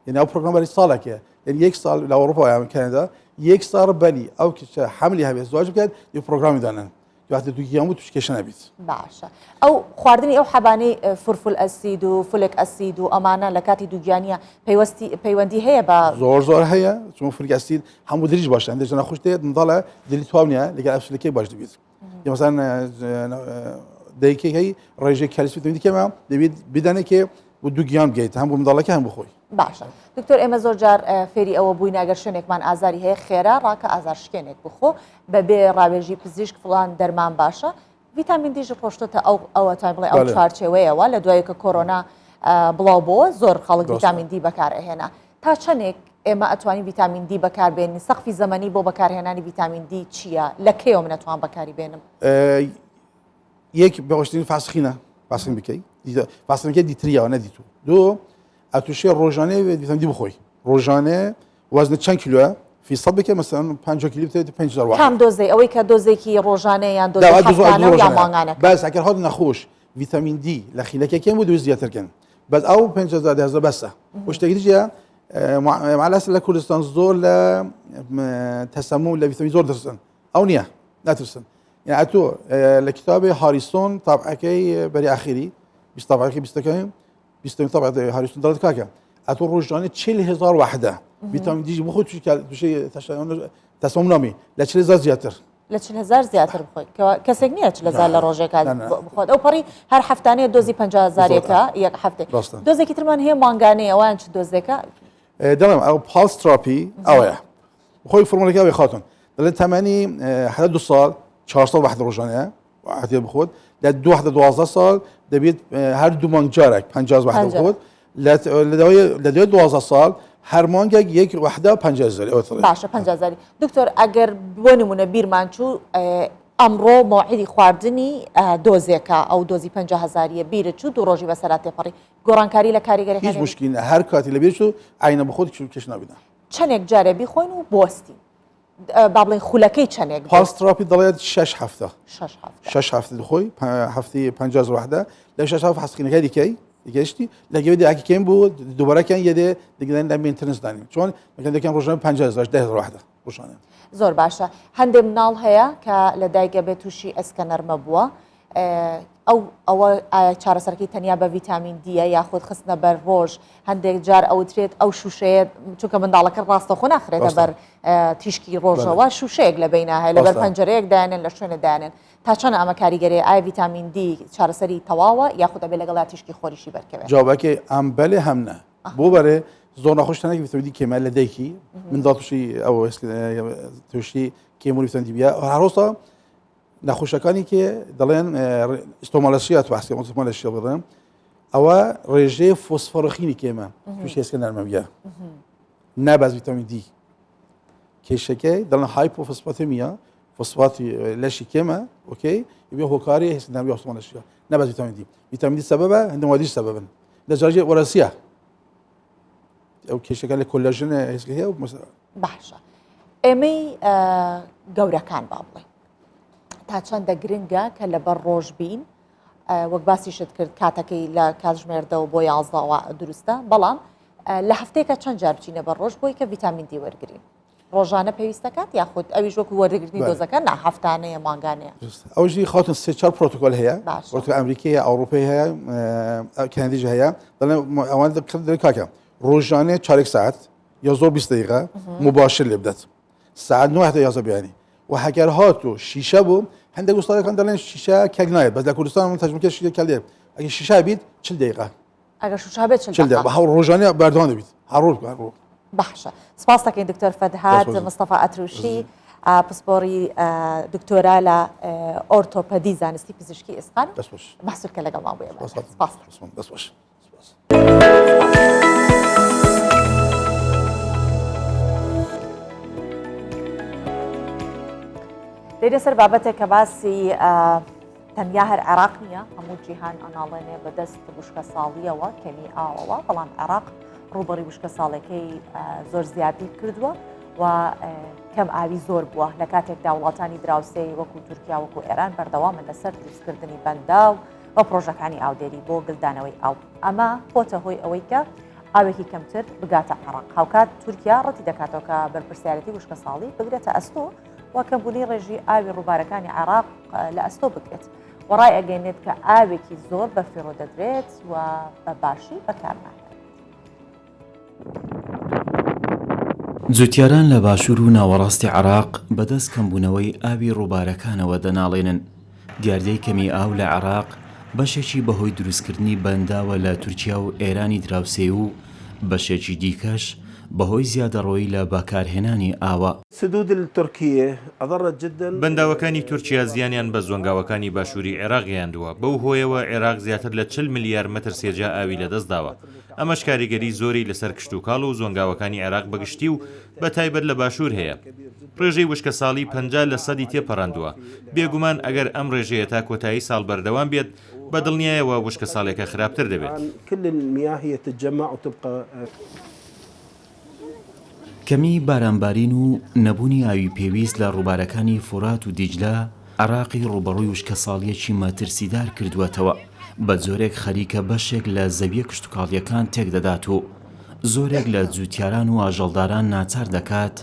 یعنی ئەو پرۆگرام بەری ساڵێکە یعنی یەک ساڵ لە ئەوروپا یان کەنەدا یەک ساڵ بەری ئەو کچە حملی هەبێت زواج بکات یە پرۆگرامی دانن دواتر دووگیان بوو تووش کێشە نەبیت. باشە ئەو خواردنی ئەو حەبانەی فورفول ئەسید و فولک ئەسید و ئەمانە لە کاتی دووگیانیە پەیوەستی پەیوەندی هەیە بە زۆر زۆر هەیە چون فولک ئەسید هەموو دریش باشە هەندێک ژنە خوش دێت منداڵە دلی تواو نییە لەگەڵ ئەفسلەکەی باش دەبێت مثلا دایکێک هەی ڕێژەی کەلسیوم دەبێت کەمە دەبێت بدەنێکێ و دووگیان بگەیت هەم بۆ منداڵەکە هەم بۆ خۆی. باشە دکتۆر ئێمە زۆر جار فێری ئەوە بووین ئەگەر شوێنێکمان ئازاری هەیە خێرا ڕاکە ئازار شکێنێک بخۆ بەبێ ڕاوێژی پزیشک فڵان دەرمان باشە. ڤیتامین دیش ڕۆشتۆتە ئەو ئەوە تا بڵێ ئەو چوارچێوەیەوە لە دوای کە کۆرۆنا بڵاو بۆ زۆر خەڵک ڤیتامین دی بەکار ئەهێنا تا چەندێک ئێمە ئەتوانین ڤیتامین دی بەکاربێنین سەقفی زەمەنی بۆ بەکارهێنانی ڤیتامین دی چییە لە کەیەوە من ئەتوان بەکاری بێنم؟ یەک بەخۆشترین فاسخینە فاسخین بکەی فاسخینەکە دیتریەوە نەدیتو دوو ئەتوشێ ڕۆژانەیە ڤیتامین دی بخۆی ڕۆژانێ وەزنە چەند کیلۆە فیسەد بکە مەسەن 50 کیلو بتێت 5000 واحد کام دۆزەی ئەوەی کە دۆزێکی ڕۆژانە یان دۆزی هەفتانە و یان مانگانە بەس ئەگەر هەڵ نەخۆش ڤیتامین دی لە خیلەکە کێم بوو دوو زیاتر کەن بەس ئەو 5000 هەزار بەسە و شتێکی دیکە مع لە کوردستان زۆر لە تەسەموم لە ڤیتامین زۆر دەترسن ئەو نییە ناترسن یعنی ئەتۆ لە کتابی هاریسۆن تابعەکەی بەری ئاخیری 20 تابعەکەی بیستەکەی بیستەمی تابع هاریسۆن دەڵێت کاکە ئەتۆ ڕۆژانە 40 هزار وحدە ڤیتامین دی بخۆ تووشی تەسەموم نامی لە 40 هزار زیاتر لە 40 هزار زیاتر بخۆیت کەسێک نییە 40 هزار لە ڕۆژێکا بخۆت ئەو پەڕی هەر هەفتانەیە دۆزی 50 هزارێکە یەک هەفتێ دۆزێکی ترمان هەیە مانگانەیە ئەوان چ دۆزێکە دەڵێم ئەو pulse therapy ئەوەیە خۆی فۆرمۆلەکە ئەوەی خاتون دەڵێن تەمەنی حەدە دو ساڵ 400 وحدە ڕۆژانەیە وحدە بخۆت لە دو حدە 12 ساڵ دەبێت هەر دوو مانگ جارێک 50 وحدە بخۆت لە دوای 12 ساڵ هەر مانگێک یەک وحدە 50 هەزار ئەوە تڵێ. باشە 50 هەزاری دکتۆر ئەگەر بۆ نمونە بیرمان چوو ئەمڕۆ مەوعیدی خواردنی دۆزێکە ئەو دۆزی 50 هەزاریە بیرت چوو دوو ڕۆژی بەسەرا تێپەڕی گۆڕانکاری لە کاریگەریەکانی هیچ مشکل هەر کاتی لە بیر چوو عینە بخۆت کێش نابینە چەندێک جارێ بیخۆین و بوەستین با بڵێین خولەکەی چەندێک بێت؟ pulse therapy دەڵێت شەش هەفتە شەش هەفتە شەش هەفتە دخۆی هەفتی 50 وحدە لە شەش هەفتە حەسقینەکە دیکەی دیکەشتی لە گەوێ داکی کەم بوو دووبارەکان یەدێ دەگەن لە maintenance دانین چۆن دەکەن دەکەن ڕۆژانە 50 هەزار ده هەزار وحدە ڕۆژانە زۆر باشە هەندێک مناڵ هەیە کە لە دایکە بێت تووشی ئەسکە نەرمە بووە ئەو ئەوە ئایا چارەسەرەکەی تەنیا بە ڤیتامین دیە یاخود خستنە بەر ڕۆژ هەندێک جار ئەوترێت ئەو شوشەیە چونکە منداڵەکە ڕاستەخۆ ناخرێتە بەر تیشکی ڕۆژەوە شوشەیەک لە بینە هەیە لەبەر پەنجەرەیەک دایانێن لە شوێنە دایانێن تا چەند ئەمە کاریگەری ئایا ڤیتامین دی چارەسەری تەواوە یاخود ئەبێ لەگەڵ تیشکی خۆریشی بەرکەوێت جوابەکەی ئەم بەلێ هەم نە بۆ بەرێ زۆر نەخۆش تەنێک ڤیتامین دی کێمە لە دایکی منداڵ تووشی ئەو تووشی کێموری ڤیتامین دی بیە هەرۆسا نەخۆشەکانی کێ دەڵێن ئۆستیۆمالاسیا باسی ئۆستیۆمالاسیا بڵێن ئەوە ڕێژەیە فۆسفۆرخینی کێمە تووشی هێسکە نەرمەبیە ناباز ڤیتامین دی کێشەکەی دەڵێن hypophosphatemia فۆسفاتی لەشی کێمە okay بێ هۆکاری هێسکە نەرمی ئۆستیۆمالاسیا ناباز ڤیتامین دی ڤیتامین دی سەبەبە هەندێک وادیش سەبەبن لە جاژێ وەرەسیە ئەو کێشەکە لە کۆلاژن هێسکە هەیە باشە ئێمەی گەورەکان با بڵێ تا چەندە گرنگە کە لەبەر ڕۆژ بین وەک باسیشت کرد کاتەکەی لە کاتژمێردەوە بۆ یازدەوە دروستە بەڵام لە هەفتەیەکە چەند جار بچینە بەر ڕۆژ بۆی کە ڤیتامین دی وەرگین ڕۆژانە پێویستەکات یاخود ئەویش وەکو وەرگرتنی دۆزەکە نا هەفتانەیە مانگانەیە ئەوژی خاتون سێ چوار پرۆتۆکۆل هەیە پرۆتۆکۆل ئەمریکی هەیە ئەوروپی هەیە کەنەدیش هەیە دەڵێن ئەوان دەکرد کاکە ڕۆژانە چارێک ساعت یا زۆر 20 دقیقە مباشر لێ بدات ساعت 9 تا 11 بیانی و هەگەر هات و شیشە بوو هەندێک وستادەکان دەڵێن شیشە کەک نایێت بەس لە کوردستان من تەجربەکە شیشە کەلێ ئەگەر شیشە بیت 40 دقیقە ئەگەر شوشە بێت 40 دقیقە هەر ڕۆژانە بەردەوام دەبیت هەر ڕۆژ هەر ڕۆژ باشە سپاس دەکەین دکتۆر فەرهاد مستەفا ئەتروشی پسپۆڕی دکتۆرا لە ئۆرتۆپەدی زانستی پزیشکی ئێسقان مەحسوور کە لەگەڵمان بووە سپاس دەست خۆش. دێنە سەر بابەتێک کە باسی تەنیا هەر عێراق نییە هەموو جیهان ئەناڵێنێ بەدەست وشکە ساڵیەوە کەمی ئاوەوە بەڵام عێراق ڕووبەڕی وشکە ساڵەکەی زۆر زیادی کردووە و کەم ئاوی زۆر بووە لە کاتێکدا وڵاتانی دراوسێی وەکو تورکیا وەکو ئێران بەردەوامن لەسەر دروستکردنی بەنداو و پرۆژەکانی ئاودێری بۆ گلدانەوەی ئاو ئەمە بۆتە هۆی ئەوەی کە ئاوێکی کەمتر بگاتە عێراق هاوکات تورکیا ڕەتی دەکاتەوە کە بەرپرسیارەتی وشکە ساڵی بگرێتە ئەستۆ و کەمبوونی ڕێژی ئاوی ڕووبارەکانی عێراق لە ئەستۆ بگرێت و ڕایئەگەینێت کە ئاوێکی زۆر بە فیڕۆ دەدرێت و بە باشی بەکارناهێنرێت. جوتیاران لە باشوور و ناوەڕاستی عێراق بەدەست کەمبوونەوەی ئاوی ڕووبارەکانەوە دەناڵێنن. دیاردەی کەمی ئاو لە عێراق بەشێکی بەهۆی دروستکردنی بەنداوە لە تورکیا و ئێرانی دراوسێ و بەشێکی دیکەش بەهۆی زیادەڕۆیی لە بەکارهێنانی ئاوە. سدود الترکیە اضرت جدا. بەنداوەکانی تورکیا زیانیان بە زۆنگاوەکانی باشووری عێراق گەیاندووە، بەو هۆیەوە عێراق زیاتر لە 40 ملیار مەتر سێجا ئاوی لەدەستداوە، ئەمەش کاریگەری زۆری لەسەر کشتوکاڵ و زۆنگاوەکانی عێراق بەگشتی و بەتایبەت لە باشوور هەیە. ڕێژەی وشکەساڵی 50 لە سەدی تێپەڕاندووە، بێگومان ئەگەر ئەم ڕێژەیە تا کۆتایی ساڵ بەردەوام بێت، بە دڵنیایەوە وشکەساڵیەکە خراپتر دەبێت. کەمیی بارانبارین و نەبوونی ئاوی پێویست لە ڕووبارەکانی فورات و دیجلە، عێراقی ڕووبەڕووی وشکەساڵییەکی مەترسیدار کردووەتەوە، بە جۆرێک خەریکە بەشێک لە زەوییە کشتوکاڵییەکان تێکدەدات و زۆرێک لە جووتیاران و ئاژەڵداران ناچار دەکات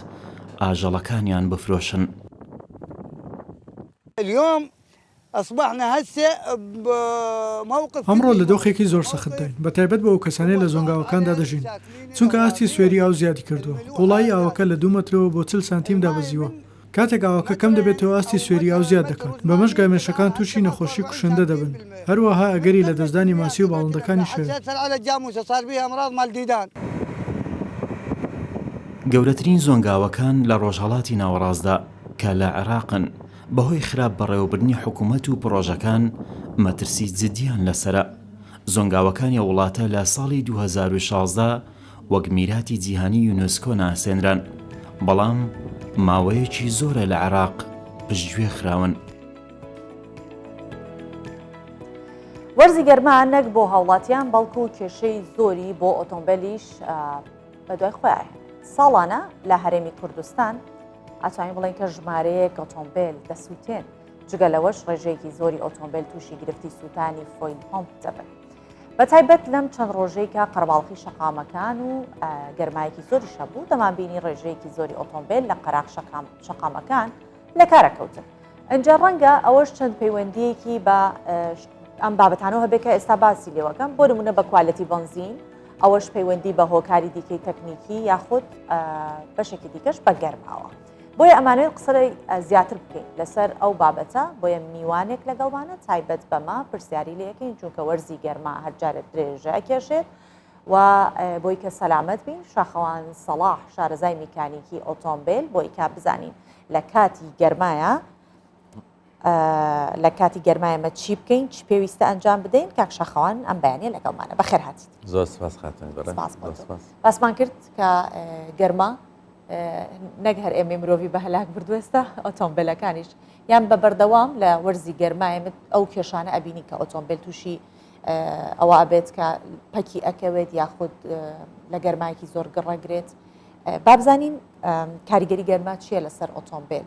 ئاژەڵەکانیان بفرۆشن. ئەمڕۆ لە دۆخێکی زۆر سەختداین، بەتایبەت بۆ ئەو کەسانەی لە زۆنگاوەکاندا دەژین، چونکە ئاستی سوێری ئاو زیادی کردووە، قووڵایی ئاوەکە لە دوو مەترەوە بۆ 40 سانتیم دابەزیوە، کاتێک ئاوەکە کەم دەبێتەوە ئاستی سوێری ئاو زیاد دەکات، بەمەش گامێشەکان تووشی نەخۆشی کوشندە دەبن، هەروەها ئەگەری لەدەستدانی ماسی و باڵندەکانیش هەیە. گەورەترین زۆنگاوەکان لە ڕۆژهەڵاتی ناوەڕاستدا کە لە عێراقن، بەهۆی خراپ بەڕێوەبردنی حکومەت و پڕۆژەکان مەترسی جدییان لەسەرە. زۆنگاوەکانی ئەو وڵاتە لە ساڵی 2016 وەک میراتی جیهانی یونسکۆ ناسێنران، بەڵام ماوەیەکی زۆرە لە عێراق پشتگوێ خراون. وەرزی گەرما نەک بۆ هاوڵاتیان بەڵکو کێشەی زۆری بۆ ئۆتۆمبیلیش بەدوای خۆیان ساڵانە لە هەرێمی کوردستان ئەتوانین بڵێین کە ژمارەیەک ئۆتۆمبێل دەسووتێن، جگە لەوەش ڕێژەیەکی زۆری ئۆتۆمبێل تووشی گرفتی سووتانی fuel pump دەبن. بە تایبەت لەم چەند ڕۆژەی کە قەرەباڵخی شەقامەکان و گەرمایەکی زۆریش هەبوو دەمانبینی ڕێژەیەکی زۆری ئۆتۆمبێل لە قەراخ شەقامەکان لە کارە کەوتن. ئەجا ڕەنگە ئەوەش چەند پەیوەندیەکی بە ئەم بابەتانەوە هەبێت کە ئێستا باسی لێوەکەم بۆ نمونە بە quality بەنزین ئەوەش پەیوەندی بە هۆکاری دیکەی تەکنیکی یاخود بەشێکی دیکەش بە گەرماوە. بۆیە ئەمانەوێت قسەی زیاتر بکەین لەسەر ئەو بابەتە بۆیە میوانێک لەگەڵمانە تایبەت بەمە پرسیاری لەکەین چونکە وەرزی گەرما هەرجارێت درێژە ئەکێشێت و بۆی کە سەلامەت بین شاخەوان سەڵاح شارەزای میکانیکی ئۆتۆمبیل بۆی کا بزانین لە کاتی گەرمایە لە کاتی گەرما ئێمە چی بکەین چ پێویستە ئەنجام بدەین کاک شاخەوان ئەم بەیانە لەگەڵمانە بەخێر هاتیت زۆر سپاس خاتون بەڕێز. سپاس بۆ تۆ. باسمان کرد کە گەرما نەک هەر ئێمەی مرۆڤی بە هەلاک بردو ئێستا ئۆتۆمبیلەکانیش یان بە بەردەوام لە وەرزی گەرما ئێمە ئەو کێشانە ئەبینی کە ئۆتۆمبیل تووشی ئەوە ئەبێت کە پەکی ئەکەوێت یاخود لە گەرمایەکی زۆر گڕەگرێت بابزانین کاریگەری گەرما چییە لەسەر ئۆتۆمبیل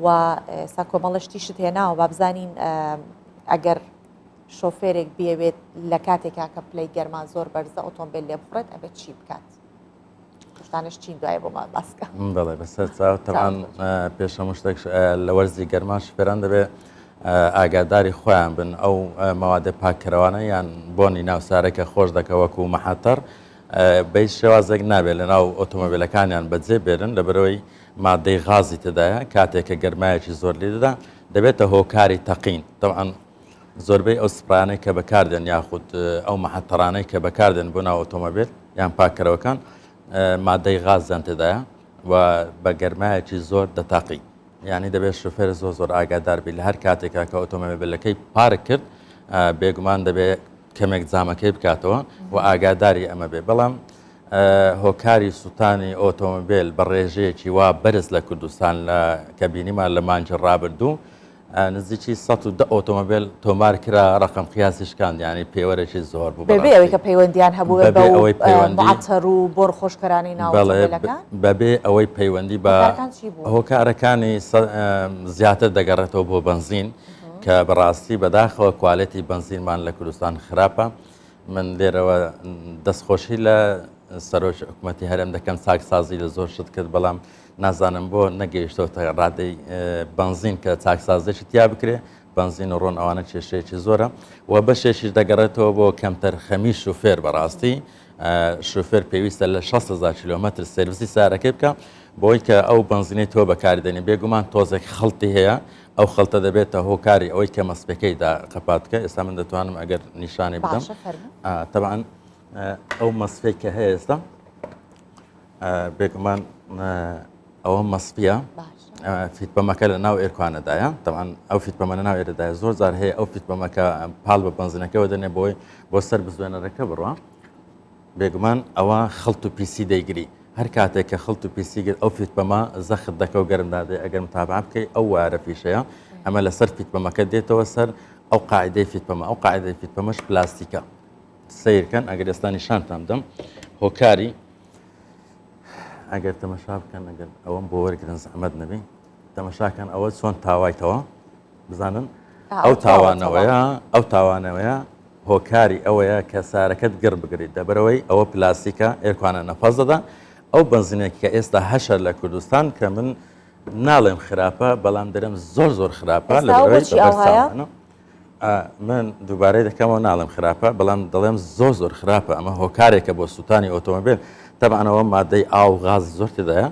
و ئێستا کۆمەڵە شتیشت هێناوە با بزانین ئەگەر شۆفێرێک بیەوێت لە کاتێکا کە پلەی گەرما زۆر بەرزە ئۆتۆمبیل لێ بخڕێت ئەبێت چی بکات شتانش چین دوای بۆمان باسکە بەڵێ بەسەر چاو تەوان پێش هەموو شتێک لە وەرزی گەرما شفێران دەبێت ئاگاداری خۆیان بن ئەو مەوادە پاککەرەوانە یان بۆنی ناوسارەکە خۆش دەکە وەکو مەحەتەر بە هیچ شێوازێک نابێت لەناو ئۆتۆمۆبیلەکانیان بەجێ بێرن لەبەرەوەی ماددەی غازی تێدایە کاتێک کە گەرمایەکی زۆر لێ دەدا دەبێتە هۆکاری تەقین تەبعەن زۆربەی ئەو سپرانەی کە بەکاردێن یاخود ئەو مەحەتەرانەی کە بەکاردێن بۆ ناو ئۆتۆمۆبیل یان پاککەرەوەکان مادەی غازیان تێدایە و بە گەرمایەکی زۆر دەتاقی یعنی دەبێت شوفێر زۆر زۆر ئاگادار بی لە هەر کاتێکا کە ئۆتۆمۆبیلەکەی پارک کرد بێگومان دەبێت کەمێک جامەکەی بکاتەوە و ئاگاداری ئەمە بێ بەڵام هۆکاری سووتانی ئۆتۆمبیل بە ڕێژەیەکی وا بەرز لە کوردستان لە کە بینیمان لە مانگی ڕابردوو نزیکی 110 ئۆتۆمبیل تۆمار کرا ڕقم قیاسی شکاند ینی پێوەرێکی زۆر بوو بەبێ ئەوەی کە پەیوەندیان هەبوو بە ئەوەی پەیوەندی معەتەر و بۆر خۆشکەرانی ناو ئۆتۆمبیلەکان بەبێ ئەوەی پەیوەندی بە هۆکارەکانی زیاتر دەگەڕێتەوە بۆ بەنزین کە بەڕاستی بەداخەوە کوالێتی بەنزینمان لە کوردستان خراپە من لێرەوە دەستخۆشی لە سەرۆکی حکوومەتی هەرێم دەکەم چاکسازی لە زۆر شت کرد بەڵام نازانم بۆ نەگەیشتەوە ڕادەی بەنزین کە چاکسازێکی تیا بکرێ بەنزین و ڕۆن ئەوانە کێشەیەکی زۆرە و بەشێکیش دەگەڕێتەوە بۆ کەمتەرخەمی شوفێر بەڕاستی شوفێر پێویستە لە 600 کیلومتر سێرڤسی سارەکەی بکە بۆی کە ئەو بەنزینەی تۆ بەکاری دێنی بێگومان تۆزێک خەڵتی هەیە ئەو خەڵتە دەبێتە هۆکاری ئەوەی کە مەسپەکەی دا قەپات بکە ئێستا من دەتوانم ئەگەر نیشانی بدەم تەبعەن ئەو مەسفەی کە هەیە ئێستا. بێگومان ئەوە مەسفیە فیتپەمەکە لە ناو ئێرکوانەدایە تەمان ئەو فیتپەمە لە ناو ئێرەدایە زۆر جار هەیە ئەو فیتپەمەکە پاڵ بە بەنزینەکەەوە دەنێ بۆی بۆ سەر بزوێنەرەکە بڕە بێگومان ئەوە خڵت و پیسی دەیگری هەر کاتێک کە خڵت و پیسی گرت ئەو فیتپەمە زەخت دەکە و گەرم دادێ ئەگەر متابعە بکەی ئەو وارە فیشەیە ئەمە لەسەر فیتپەمەکە دێتەوە سەر ئەو قاعدەی فیتپەمە ئەو قاعدەی فیتپەمەش پلاستیکە سیرکەن ئەگەر ئێستا نیشانتان بدەم هۆکاری ئەگەر تەمەشا بکەن ئەگەر ئەوەم بۆ وەرگرن زەحمەت نەبی تەمەشاکەن ئەوە چۆن تاوایتەوە بزانن ئەو تاوانەوەیە ئەو تاوانەوەیە هۆکاری ئەوەیە کە سارەکەت گڕ بگریت دەبەرەوەی ئەوە پلاستیکە ئێرکوانە نەفەس دەدا ئەو بەنزینێک کە ئێستا هەشە لە کوردستان کە من ناڵێم خراپە بەڵام دەرم زۆر زۆر خراپە لە من دووبارەی دەکەمەوە ناڵێم خراپە بەڵام دەڵێم زۆر زۆر خراپە ئەمە هۆکارێکە بۆ سووتانی ئۆتۆمبیل تەبعەن ئەوە مادەی ئاو غازی زۆر تێدایە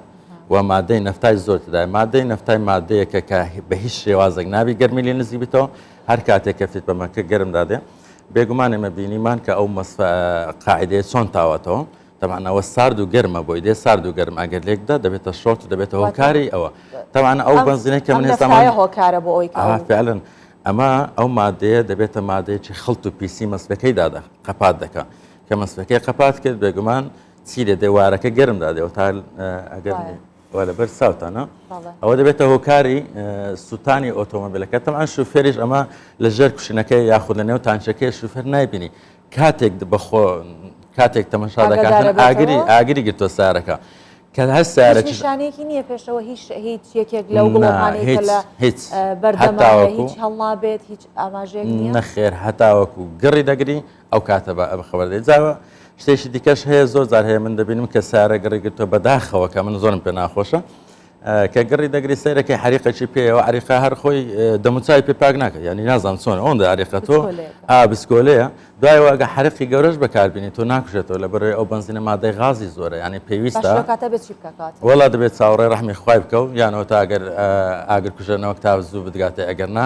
و مادەی نەفتای زۆر تێدایە مادەی نەفتای مادەیەکە کە بە هیچ شێوازێک نابی گەرمی لێ نزیک بیتەوە هەر کاتێک کە فیت پەمەکە گەرم دادێ بێگومان ئێمە بینیمان کە ئەو قاعدەیە چۆن تاوەتەوە تەبعەن ئەوە سارد و گەرمە بۆی دێ سارد و گەرم ئەگەر لێک دا دەبێتە short و دەبێتە هۆکاری ئەوە تەبعەن ئەو بەنزینەی کە من ئێستا هۆکارە بۆ ئەوی فعلا ئەمە ئەو مادەیە دەبێتە مادەیەکی خڵت و پیسی مەسفەکەی دادا قەپات دەکا کە مەسفەکەی قەپات کرد بێگومان چی لێ دێ وارەکە گەرم دادێ تا ئەگەر وا لەبەر چاوتانە ئەوە دەبێتە هۆکاری سووتانی ئۆتۆمۆبیلەکە تەمان شوفێریش ئەمە لە ژێر کوشنەکەی یاخود لە نێو تانچەکەی شوفێر نایبینی کاتێک بەخۆ کاتێک تەمەشا دەکاتن ئاگری ئاگری گرتوە سارەکە کە هەر سارە نیشانەیەکی نییە پێشەوە هیچ هیچ یەکێک لەو گڵۆپانەی کە لە هیچ بەردەمایە هیچ هەڵنابێت هیچ ئاماژەیەک نییە نەخێر هەتاوەکو گڕی دەگری ئەو کاتە بە ئەم خەبەر دێت جاوە شتێکی دیکەش هەیە زۆر جار هەیە من دەبینم کە سارە گڕی گرتووە بەداخەوە کە من زۆرم پێ ناخۆشە کە گڕی دەگری سەیرەکەی حریقەکی پێیەوە عریقە هەر خۆی دەموچای پێ پاک ناکە یعنی نازانم چۆن ئەوەندە عریقە تۆ ئا بسکۆلەیە دوایەوە ئەگە حریقی گەورەش بەکاربینی تۆ ناکوژێتەوە لە بەرەوەی ئەو بەنزینە مادەی غازی زۆرە یعنی پێویستە وەڵا دەبێت چاوەڕێ ڕەحمی خوای بکە و یانەوە تا ئەگەر ئاگر کوژێنەوە تا زوو بدگاتێ ئەگەر نا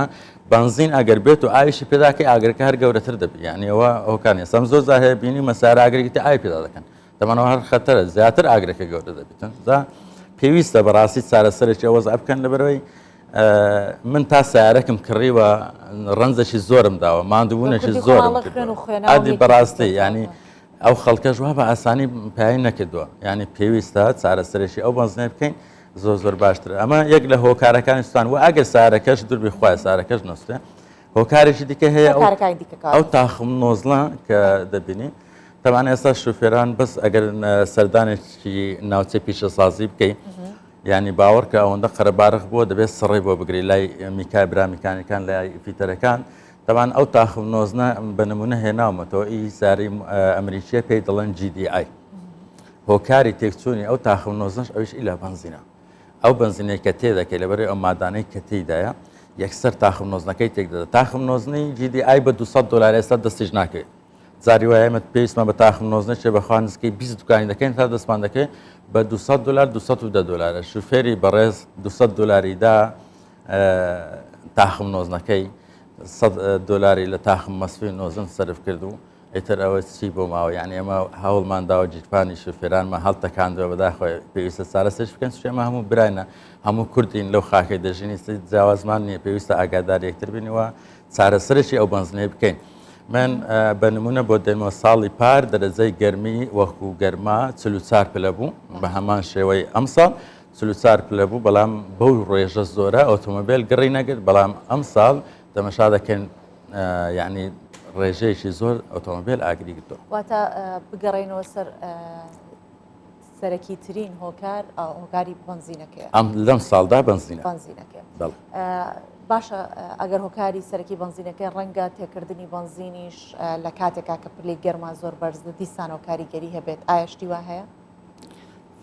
بەنزین ئەگەر بێت و ئاویشی پێداکەی ئاگرەکە هەر گەورەتر دەبی یعنی ئەوە هۆکار نیە سەم زۆر جار هەیە بینی مەسارە ئاگرێکی تر ئاوی پێدا دەکەن دەمانەوە هەر خەتەرە زیاتر ئاگرەکە گەورە دەبێتن جا پێویستە بەڕاستی چارەسەرێکی ئەوە وەزع بکەن لەبەرەوەی من تا سیارەکم کڕیوە ڕەنجێکی زۆرم داوە ماندووبوونێکی زۆرم ئادی بەڕاستی ینی ئەو خەڵکەش وا بە ئاسانی پای نەکردووە ینی پێویستە چارەسەرێکی ئەو بەنزنێ بکەین زۆر زۆر باشتر ئەمە یەک لە هۆکارەکانی سوستان و ئەگەر سارەکەش دووربی خوای سارەکەش نووسێ هۆکارێکی دیکە هەیە ئەو تاخم نۆزڵە کە دەبینی تەبعەن ئێستا شوفێران بەس ئەگەر سەردانێکی ناوچەی پیشەسازی بکەی یعنی باوەڕ کە ئەوەندە قەرەبارخ بووە دەبێت سڕی بۆ بگری لای میکای برا میکانیکان لای فیتەرەکان تەبعەن ئەو تاخم نۆزنە بە نمونە هێناومەتەوە ئی ساری ئەمریکیە پێی دەڵێن GDI هۆکاری تێکچوونی ئەو تاخم نۆزنەش ئەویش ئیلا بەنزینە ئەو بەنزینەی کە تێدەکەی لەبەرەی ئەو مادانەی کە تێیدایە یەکسەر تاخم نۆزنەکەی تێک دەدا تاخم نۆزنی GDI بە 200 دلار ئێستا دەستیش ناکەوێت جاری وایە ئێمە پێویستمان بە تاخم نۆزنە چێ بەخوا نزیکەی 20 دوکانی دەکەین تا دەستمان دەکەین بە 200 دلار 210 دلارە شوفێری بەڕێز 200 دلاری دا تاخم نۆزنەکەی 100 دلاری لە تاخم مەسفی نۆزن سەرف کرد و ئیتر ئەوە چی بۆ ماوە یعنی ئێمە هەوڵمان داوە گیرفانی شوفێرانمان هەڵتەکاندووە بەداخەوە پێویستە چارەسەرش بکەن چونکە ئێمە هەموو براینە هەموو کوردین لەو خاکەی دەژین جیاوازمان نییە پێویستە ئاگادار یەکتر بین و چارەسەرێکی ئەو بەنزینەی بکەین. من بە نمونە بۆ دێنمەوە ساڵی پار دەرەجەی گەرمی وەکو گەرما 44 پلە بوو بە هەمان شێوەی ئەمساڵ 44 پلە بوو بەڵام بەو ڕێژە زۆرە ئۆتۆمۆبیل گڕی نەگرت بەڵام ئەمساڵ تەمەشا دەکەین یعنی ڕێژەیەکی زۆر ئۆتۆمۆبیل ئاگری گرتووە. واتە بگەڕێینەوە سەر سەرەکی ترین هۆکار هۆکاری بەنزینەکەیە. ئەم لەم ساڵدا بەنزینە. بەنزینەکەیە. بەڵێ. باشە ئەگەر هۆکاری سەرەکی بەنزینەکەی ڕەنگە تێکردنی بەنزینیش لە کاتێکا کە پلەی گەرما زۆر بەرزە دیسانەوە کاریگەری هەبێت ئایا شتی وا هەیە؟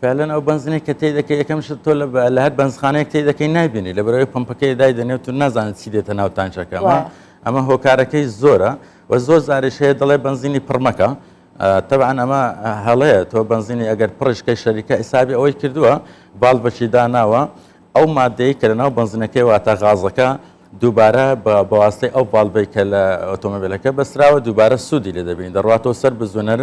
فعلەن ئەو بەنزینەی کە تێی دەکەی یەکەم شت تۆ لە هەر بەنزخانەیەک تێی دەکەی نایبینی لەبەرئەوەی پەمپەکەی دایدەنێ و تو نازانیت چی دێتە ناو تانکەکە ئەمە ئەمە هۆکارەکەی زۆرە و زۆر جاریش هەیە دەڵێ بەنزینی پڕ مەکە تەبعەن ئەمە هەڵەیە تۆ بەنزینی ئەگەر پڕیش کەی شەریکە حیسابی ئەوەی کردووە ڤاڵڤەکی داناوە ئەو مادەی کە لەناو بەنزینەکەی واتە غازەکە. دووبارە بە بەواستەی ئەو ڤاڵڤەی کە لە ئۆتۆمۆبیلەکە بەستراوە دووبارە سوودی لێ دەبینی دەڕواتەوە سەر بزوێنەر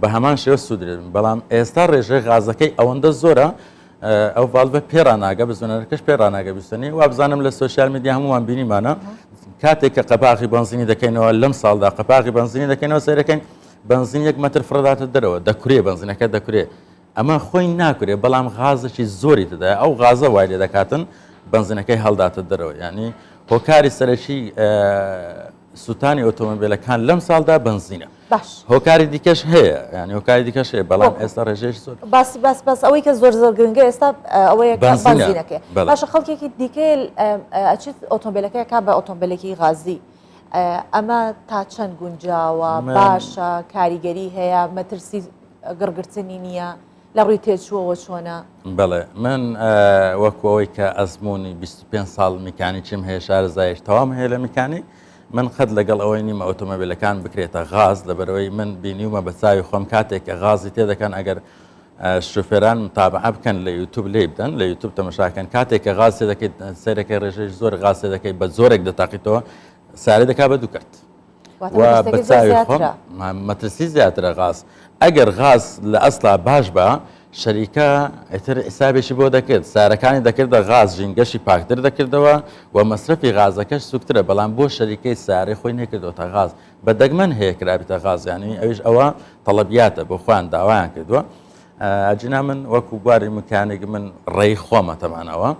بە هەمان شێوە سوود لێ دەبینی بەڵام ئێستا ڕێژەی غازەکەی ئەوەندە زۆرە ئەو ڤاڵڤە پێ ڕاناگە بزوێنەرەکەش پێ ڕاناگە بیستنی وابزانم لە سۆشیال میدیا هەمووان بینیمانە کاتێک کە قەپاغی بەنزینی دەکەینەوە لەم ساڵدا قەپاغی بەنزینی دەکەینەوە سەیرەکەین بەنزین یەک مەتر فڕداتە دەرەوە دەکورێ بەنزینەکە دەکورێ ئەمە خۆی ناکورێ بەڵام غازێکی زۆری تێدایە ئەو غازە وای لێ دەکاتن بەنزینەکەی هەڵداتە دەرەوە یعنی هۆکاری سەرەکی سووتانی ئۆتۆمبیلەکان لەم ساڵدا بەنزینە باش هۆکاری دیکەش هەیە یعنی هۆکاری دیکەش هەیە بەڵام ئێستا ڕێژەی زۆر باس باس باس ئەوەی کە زۆر زۆر گرنگە ئێستا ئەوەیە بەنزینەکەی باشە خەڵکێکی دیکە ئەچێت ئۆتۆمبیلەکەی کا بە ئۆتۆمبیلێکی غازی ئەمە تا چەند گونجاوە باشە کاریگەری هەیە مەترسی گڕگرتنی نییە لە ڕووی تێچووەوە چۆنە؟ بەڵێ من وەکو ئەوەی کە ئەزمموی 25 ساڵ میکانیکیم هەیە شارەزایش تەواوم هەیە لە میکانیک من قەت لەگەڵ ئەوەی نیمە ئۆتۆمۆبیلەکان بکرێتە غاز لەبەرەوەی من بینیومە بە چاوی خۆم کاتێک کە غازی تێدەکەن ئەگەر شوفێران متابعە بکەن لە یوتوب لێ بدەن لە یوتوب تەمەشاکەن کاتێک کە غاز تێدەکەیت سەیرەکەی ڕێژەی زۆر غاز تێدەکەی بە زۆرێک دەتاقیتەوە سارێ دەکا بە دوو کەرت. و بە چاوی خۆم مەترسی زیاترە غاز ئەگەر غاز لە ئەسلا باش بە شەریکە ئیتر حسابێکی بۆ دەکرد سارەکانی دەکردە غاز ژینگەشی پاکتر دەکردەوە و مەسرەفی غازەکەش سوکترە بەڵام بۆ شەریکەی سارەی خۆی نەکردوتە غاز بە دەگمەن هەیە کرابیتە غاز یانی ئەویش ئەوە تەڵەبیاتە بۆ خۆیان داوایان کردووە ئەجینا من وەکو بواری مکانێک من ڕێی خۆمە تەمانەوە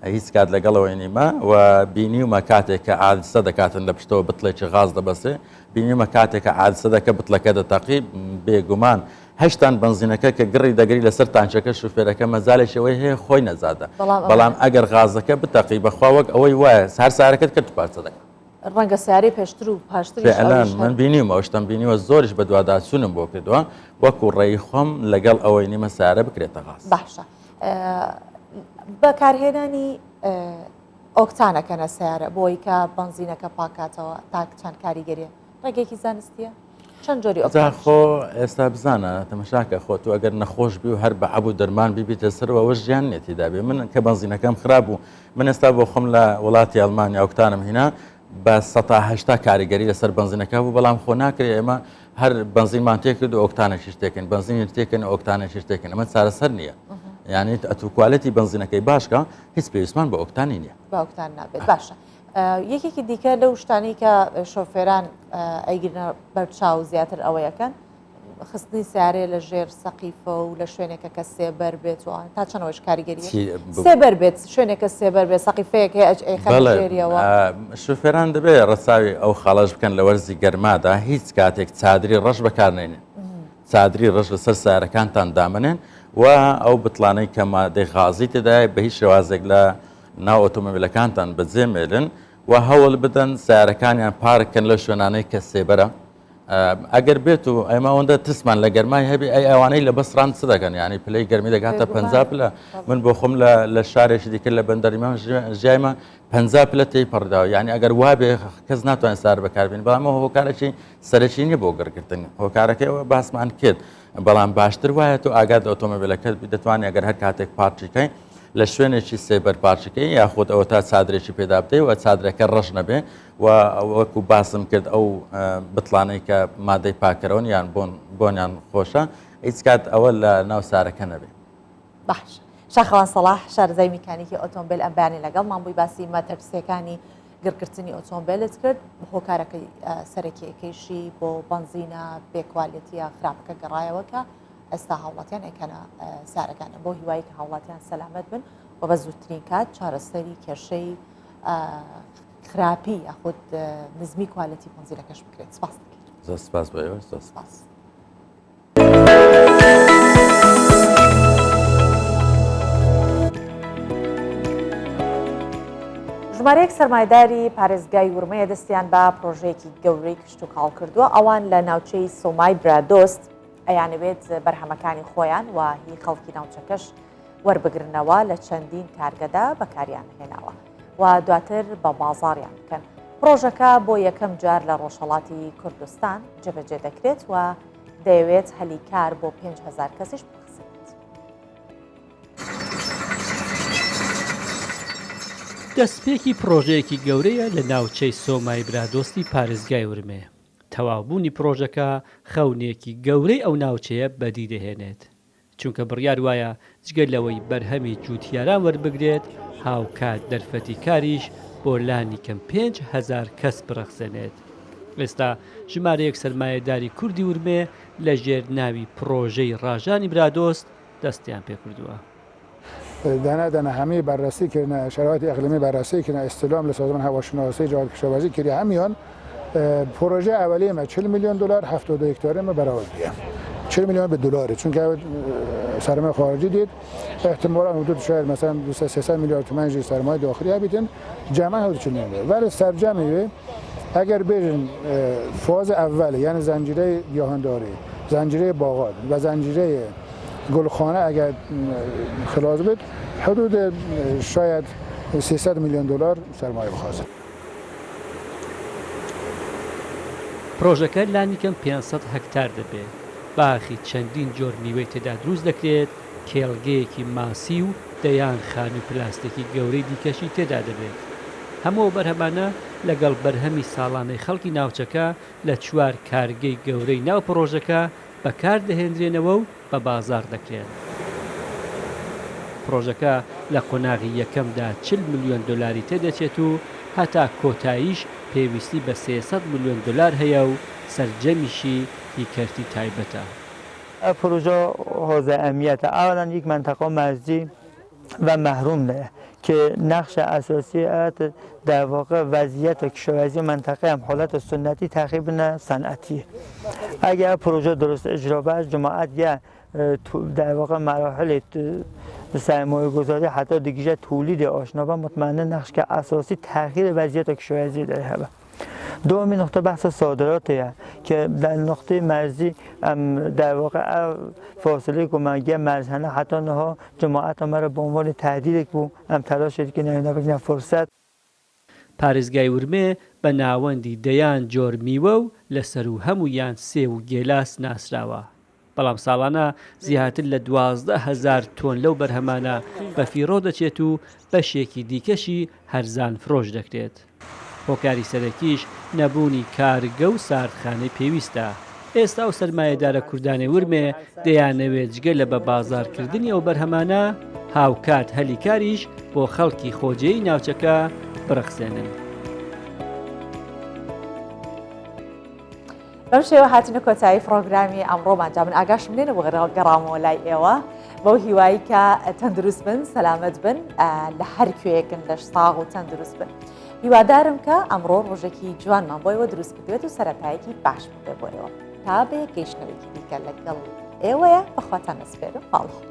هیچ کات لەگەڵەوەی نیمە و بینیومە کاتێک کە عادسە دەکاتن لە پشتەوە بتڵێکی غاز دەبەسێ بینیومە کاتێک کە عادسە دەکە بتڵەکە دەتەقی بێگومان هەشتان بەنزینەکە کە گڕی دەگری لەسەر تانچەکە شوفێرەکە مەجالێکی ئەوەی هەیە خۆی نەزادە بەڵام ئەگەر غازەکە بتەقی بەخوا وەک ئەوەی وایە هەر سارەکەت کرد پارچە دەکات. ڕەنگە سیارەی پێشتر و پاشتریش فعلا ئەویش هەر. من بینیومە ئەو شتەم بینیوە زۆریش بەدواداچوونم بۆ کردووە وەکو ڕێی خۆم لەگەڵ ئەوەی نیمە سیارە بکرێتە غاز. باشە بەکارهێنانی ئۆکتانەکەنە سیارە بۆی کە بەنزینەکە پاکاتەوە تاک چەند کاریگەریە ڕێگەیەکی زانستیە چەند جۆری جا خۆ ئێستا بزانە تەمەشاکە خۆ تو ئەگەر نەخۆش بی و هەر بە عەب و دەرمان بیبیتە سەرەوە ئەوە ژیان نیە تێدا بێ من کە بەنزینەکەم خراپ بوو من ئێستا بۆ خۆم لە وڵاتی ئەڵمانیا ئۆکتانم هینا بە 180 کاریگەری لەسەر بەنزینەکە بوو بەڵام خۆ ناکرێ ئێمە هەر بەنزینمان تێکرد و ئۆکتانێکیش تێکەین بەنزینی تێکەن و ئۆکتانێکیش تێکەن ئەمە چارەسەر نییە یعنی ئەتو کوالێتی بەنزینەکەی باشکە هیچ پێویستمان بە ئۆکتانی نییە بە ئۆکتان نابێت باشە یەکێکی دیکە لەو شتانەی کە شۆفێران ئەیگرنە بەرچاو زیاتر ئەوەیەکەن خستنی سیارەیە لە ژێر سەقیفە و لە شوێنێکە کە سێبەر بێت و تا چەندەوەش کاریگەری سێبەر بێت شوێنێکە سێبەر بێت سەقیفەیەک هەیە ئەیخەنە شوفێران دەبێت ڕەچاوی ئەو خاڵەش بکەن لە وەرزی گەرمادا هیچ کاتێک چادری ڕەش بەکارنێنن چادری ڕەش لەسەر سیارەکانتان دامەنێن و ئەو بتڵانەی کە مادەی غازی تێدایە بە هیچ شێوازێک لە ناو ئۆتۆمۆبیلەکانتان بەجێ مێلن و هەوڵ بدەن سیارەکانیان پارک کەن لەو شوێنانەی کە سێبەرە ئەگەر بێت و ئێمە ئەوەندە ترسمان لە گەرمای هەبی ئەی ئەوانەی لە بەسڕان چ دەکەن یعنی پلەی گەرمی دەگاتە پ پلە من بۆ خۆم لە شارێکی دیکە لە بەندەریمان ژیایمە پ پلە تێی پەڕداوە یعنی ئەگەر وابێ کەس ناتوانێت سار بەکاربین بەڵام ئەوە هۆکارێکی سەرەکی نییە بۆ گڕگرتن هۆکارەکەی ئەوە باسمان کرد بەڵام باشتر وایە تۆ ئاگات لە ئۆتۆمۆبیلەکەت بی دەتوانانی ئەگەر هەر کاتێک پارکیکەی لە شوێنێکی سێبەر پارکیکەی یاخود ئەوە تا چادرێکی پێدا بدەی و چادرەکە ڕەش نەبێ و وەکو باسم کرد ئەو بتڵانەی کە مادەی پاکەرەوەن یان بۆن بۆنیان خۆشە هیچ کات ئەوە لە ناو سارەکە نەبێ. باش شاخەوان سەڵاح شارەزای میکانیکی ئۆتۆمبیل ئەم بەیانی لەگەڵمان بووی باسی مەترسیەکانی گڕگرتنی ئۆتۆمبیلت کرد هۆکارەکەی سەرەکیەکەیشی بۆ بەنزینە بێکوالێتیە خراپەکە گەڕایەوە کە ئێستا هاوڵاتیان ئەیکەنە سارەکانە بۆ هیوایی کە هاوڵاتیان سەلامەت بن و بە زووترین کات چارەسەری کێشەی خراپی یاخود نزمی کوالێتی بەنزینەکەش بکرێت سپاس دەکەین زۆر سپاس بۆ ئێوە زۆر سپاس. ژمارەیەک سەرمایەداری پارێزگای ورمەیە دەستیان بە پرۆژەیەکی گەورەی کشتوکاڵ کردووە ئەوان لە ناوچەی سۆمای برادۆست ئەیانەوێت بەرهەمەکانی خۆیان و هی خەڵکی ناوچەکەش وەربگرنەوە لە چەندین کارگەدا بەکاریان هێناوە و دواتر بە بازاڕیان بکەن. پرۆژەکە بۆ یەکەم جار لە ڕۆژهەڵاتی کوردستان جێبەجێ دەکرێت و دەیەوێت هەلی کار بۆ 5هزار کەسیش بڕەخسێنێت. دەستپێکی پڕۆژەیەکی گەورەیە لە ناوچەی سۆمای برادۆستی پارێزگای ورمێ، تەواوبوونی پڕۆژەکە خەونێکی گەورەی ئەو ناوچەیە بەدی دەهێنێت، چونکە بڕیار وایە جگە لەوەی بەرهەمی جووتیاران وەربگرێت، هاوکات دەرفەتی کاریش بۆ لانیکەم 5000 کەس بڕەخسێنێت. ئێستا ژمارەیەک سەرمایەداری کوردی ورمێ لەژێر ناوی پڕۆژەی ڕاژانی برادۆست دەستیان پێکردووە. دانه دانه همه بررسی کردن شرایط اقلیمی بررسی کردن استلام لسازمان هواشناسی جهاد کشاورزی کردی همیان پروژه اولیه ما 40 میلیون دلار 72 هکتار ما برآورد بیه 40 میلیون به دلاره چون که سرمایه خارجی دید احتمالا حدود شاید مثلا 200 300 میلیارد تومان جی سرمایه داخلی هبیتن جمع حدود 40 میلیون ولی سرجمه اگر بجن فاز اول یعنی زنجیره گیاهانداری زنجیره باغات و زنجیره گلخانه اگر خلاص بید حدود شاید 300 میلیون دلار سرمایه بخوازه. پرۆژەکە لانیکەم 500 هەکتار دەبێت، باخی چەندین جۆر میوەی تێدا دروست دەکرێت، کێڵگەیەکی ماسی و دەیان خانووی پلاستیکی گەورەی دیکەشی تێدا دەبێت. هەموو ئەو بەرهەمانە لەگەڵ بەرهەمی ساڵانەی خەڵکی ناوچەکە لە چوار کارگەی گەورەی ناو پڕۆژەکە بەکاردەهێندرێنەوە و بە بازاڕ دەکرێن. پڕۆژەکە لە قۆناغی یەکەمدا 40 ملیۆن دۆلاری تێدەچێت و هەتا کۆتاییش پێویستی بە 300 ملیۆن دۆلار هەیە و سەرجەمیشی هی کەرتی تایبەتە. پروژه حوزه امنیت اولا یک منطقه مرزی و محروم ده که نقش اساسی در واقع وضعیت کشاورزی منطقه هم حالت سنتی تقریبا صنعتیه اگر پروژه درست اجرا بشه جماعت یه در واقع مراحل سرمایه گذاری حتی دیگه تولید آشنا و مطمئنا نقش که اساسی تغییر وضعیت کشاورزی داره هبه. دومین نقطه بحث صادراته که در نقطه مرزی در واقع فاصله که مرز حتی نها جماعت ما را به عنوان تهدید بو ام تلاش که نه فرصت پارێزگای ورمێ بە ناوەندی دەیان جۆر میوە و لە سەروو هەموویان سێو و گێلاس ناسراوە، بەڵام ساڵانە زیاتر لە 12,000 تۆن لەو بەرهەمانە بەفیڕۆ دەچێت و بەشێکی دیکەشی هەرزان فرۆش دەکرێت. هۆکاری سەرەکیش نەبوونی کارگە و ساردخانەی پێویستە. ئێستا ئەو سەرمایەدارە کوردانەی ورمێ دەیانەوێت جگە لە بە بازاڕکردنی ئەو بەرهەمانە، هاوکات هەلی کاریش بۆ خەڵکی خۆجێی ناوچەکە بڕەخسێنن. بەم شێوە هاتینە کۆتایی پڕۆگرامی ئەمڕۆمان جا من ئاگاشم لێ نەبوو گەڕامەوە لای ئێوە بەو هیوایی کە تەندروست بن سەلامەت بن لە هەر کوێیەکن لەش ساغ و تەندروست بن هیوادارم کە ئەمڕۆ ڕۆژێکی جوانمان بۆ ئێوە دروست کردوێت و سەرەتایەکی باش بێ بۆ ئێوە تا بە یەک گەیشتنەوەیەکی دیکە لەگەڵ ئێوەیە بەخواتان ئەسپێرم ماڵ.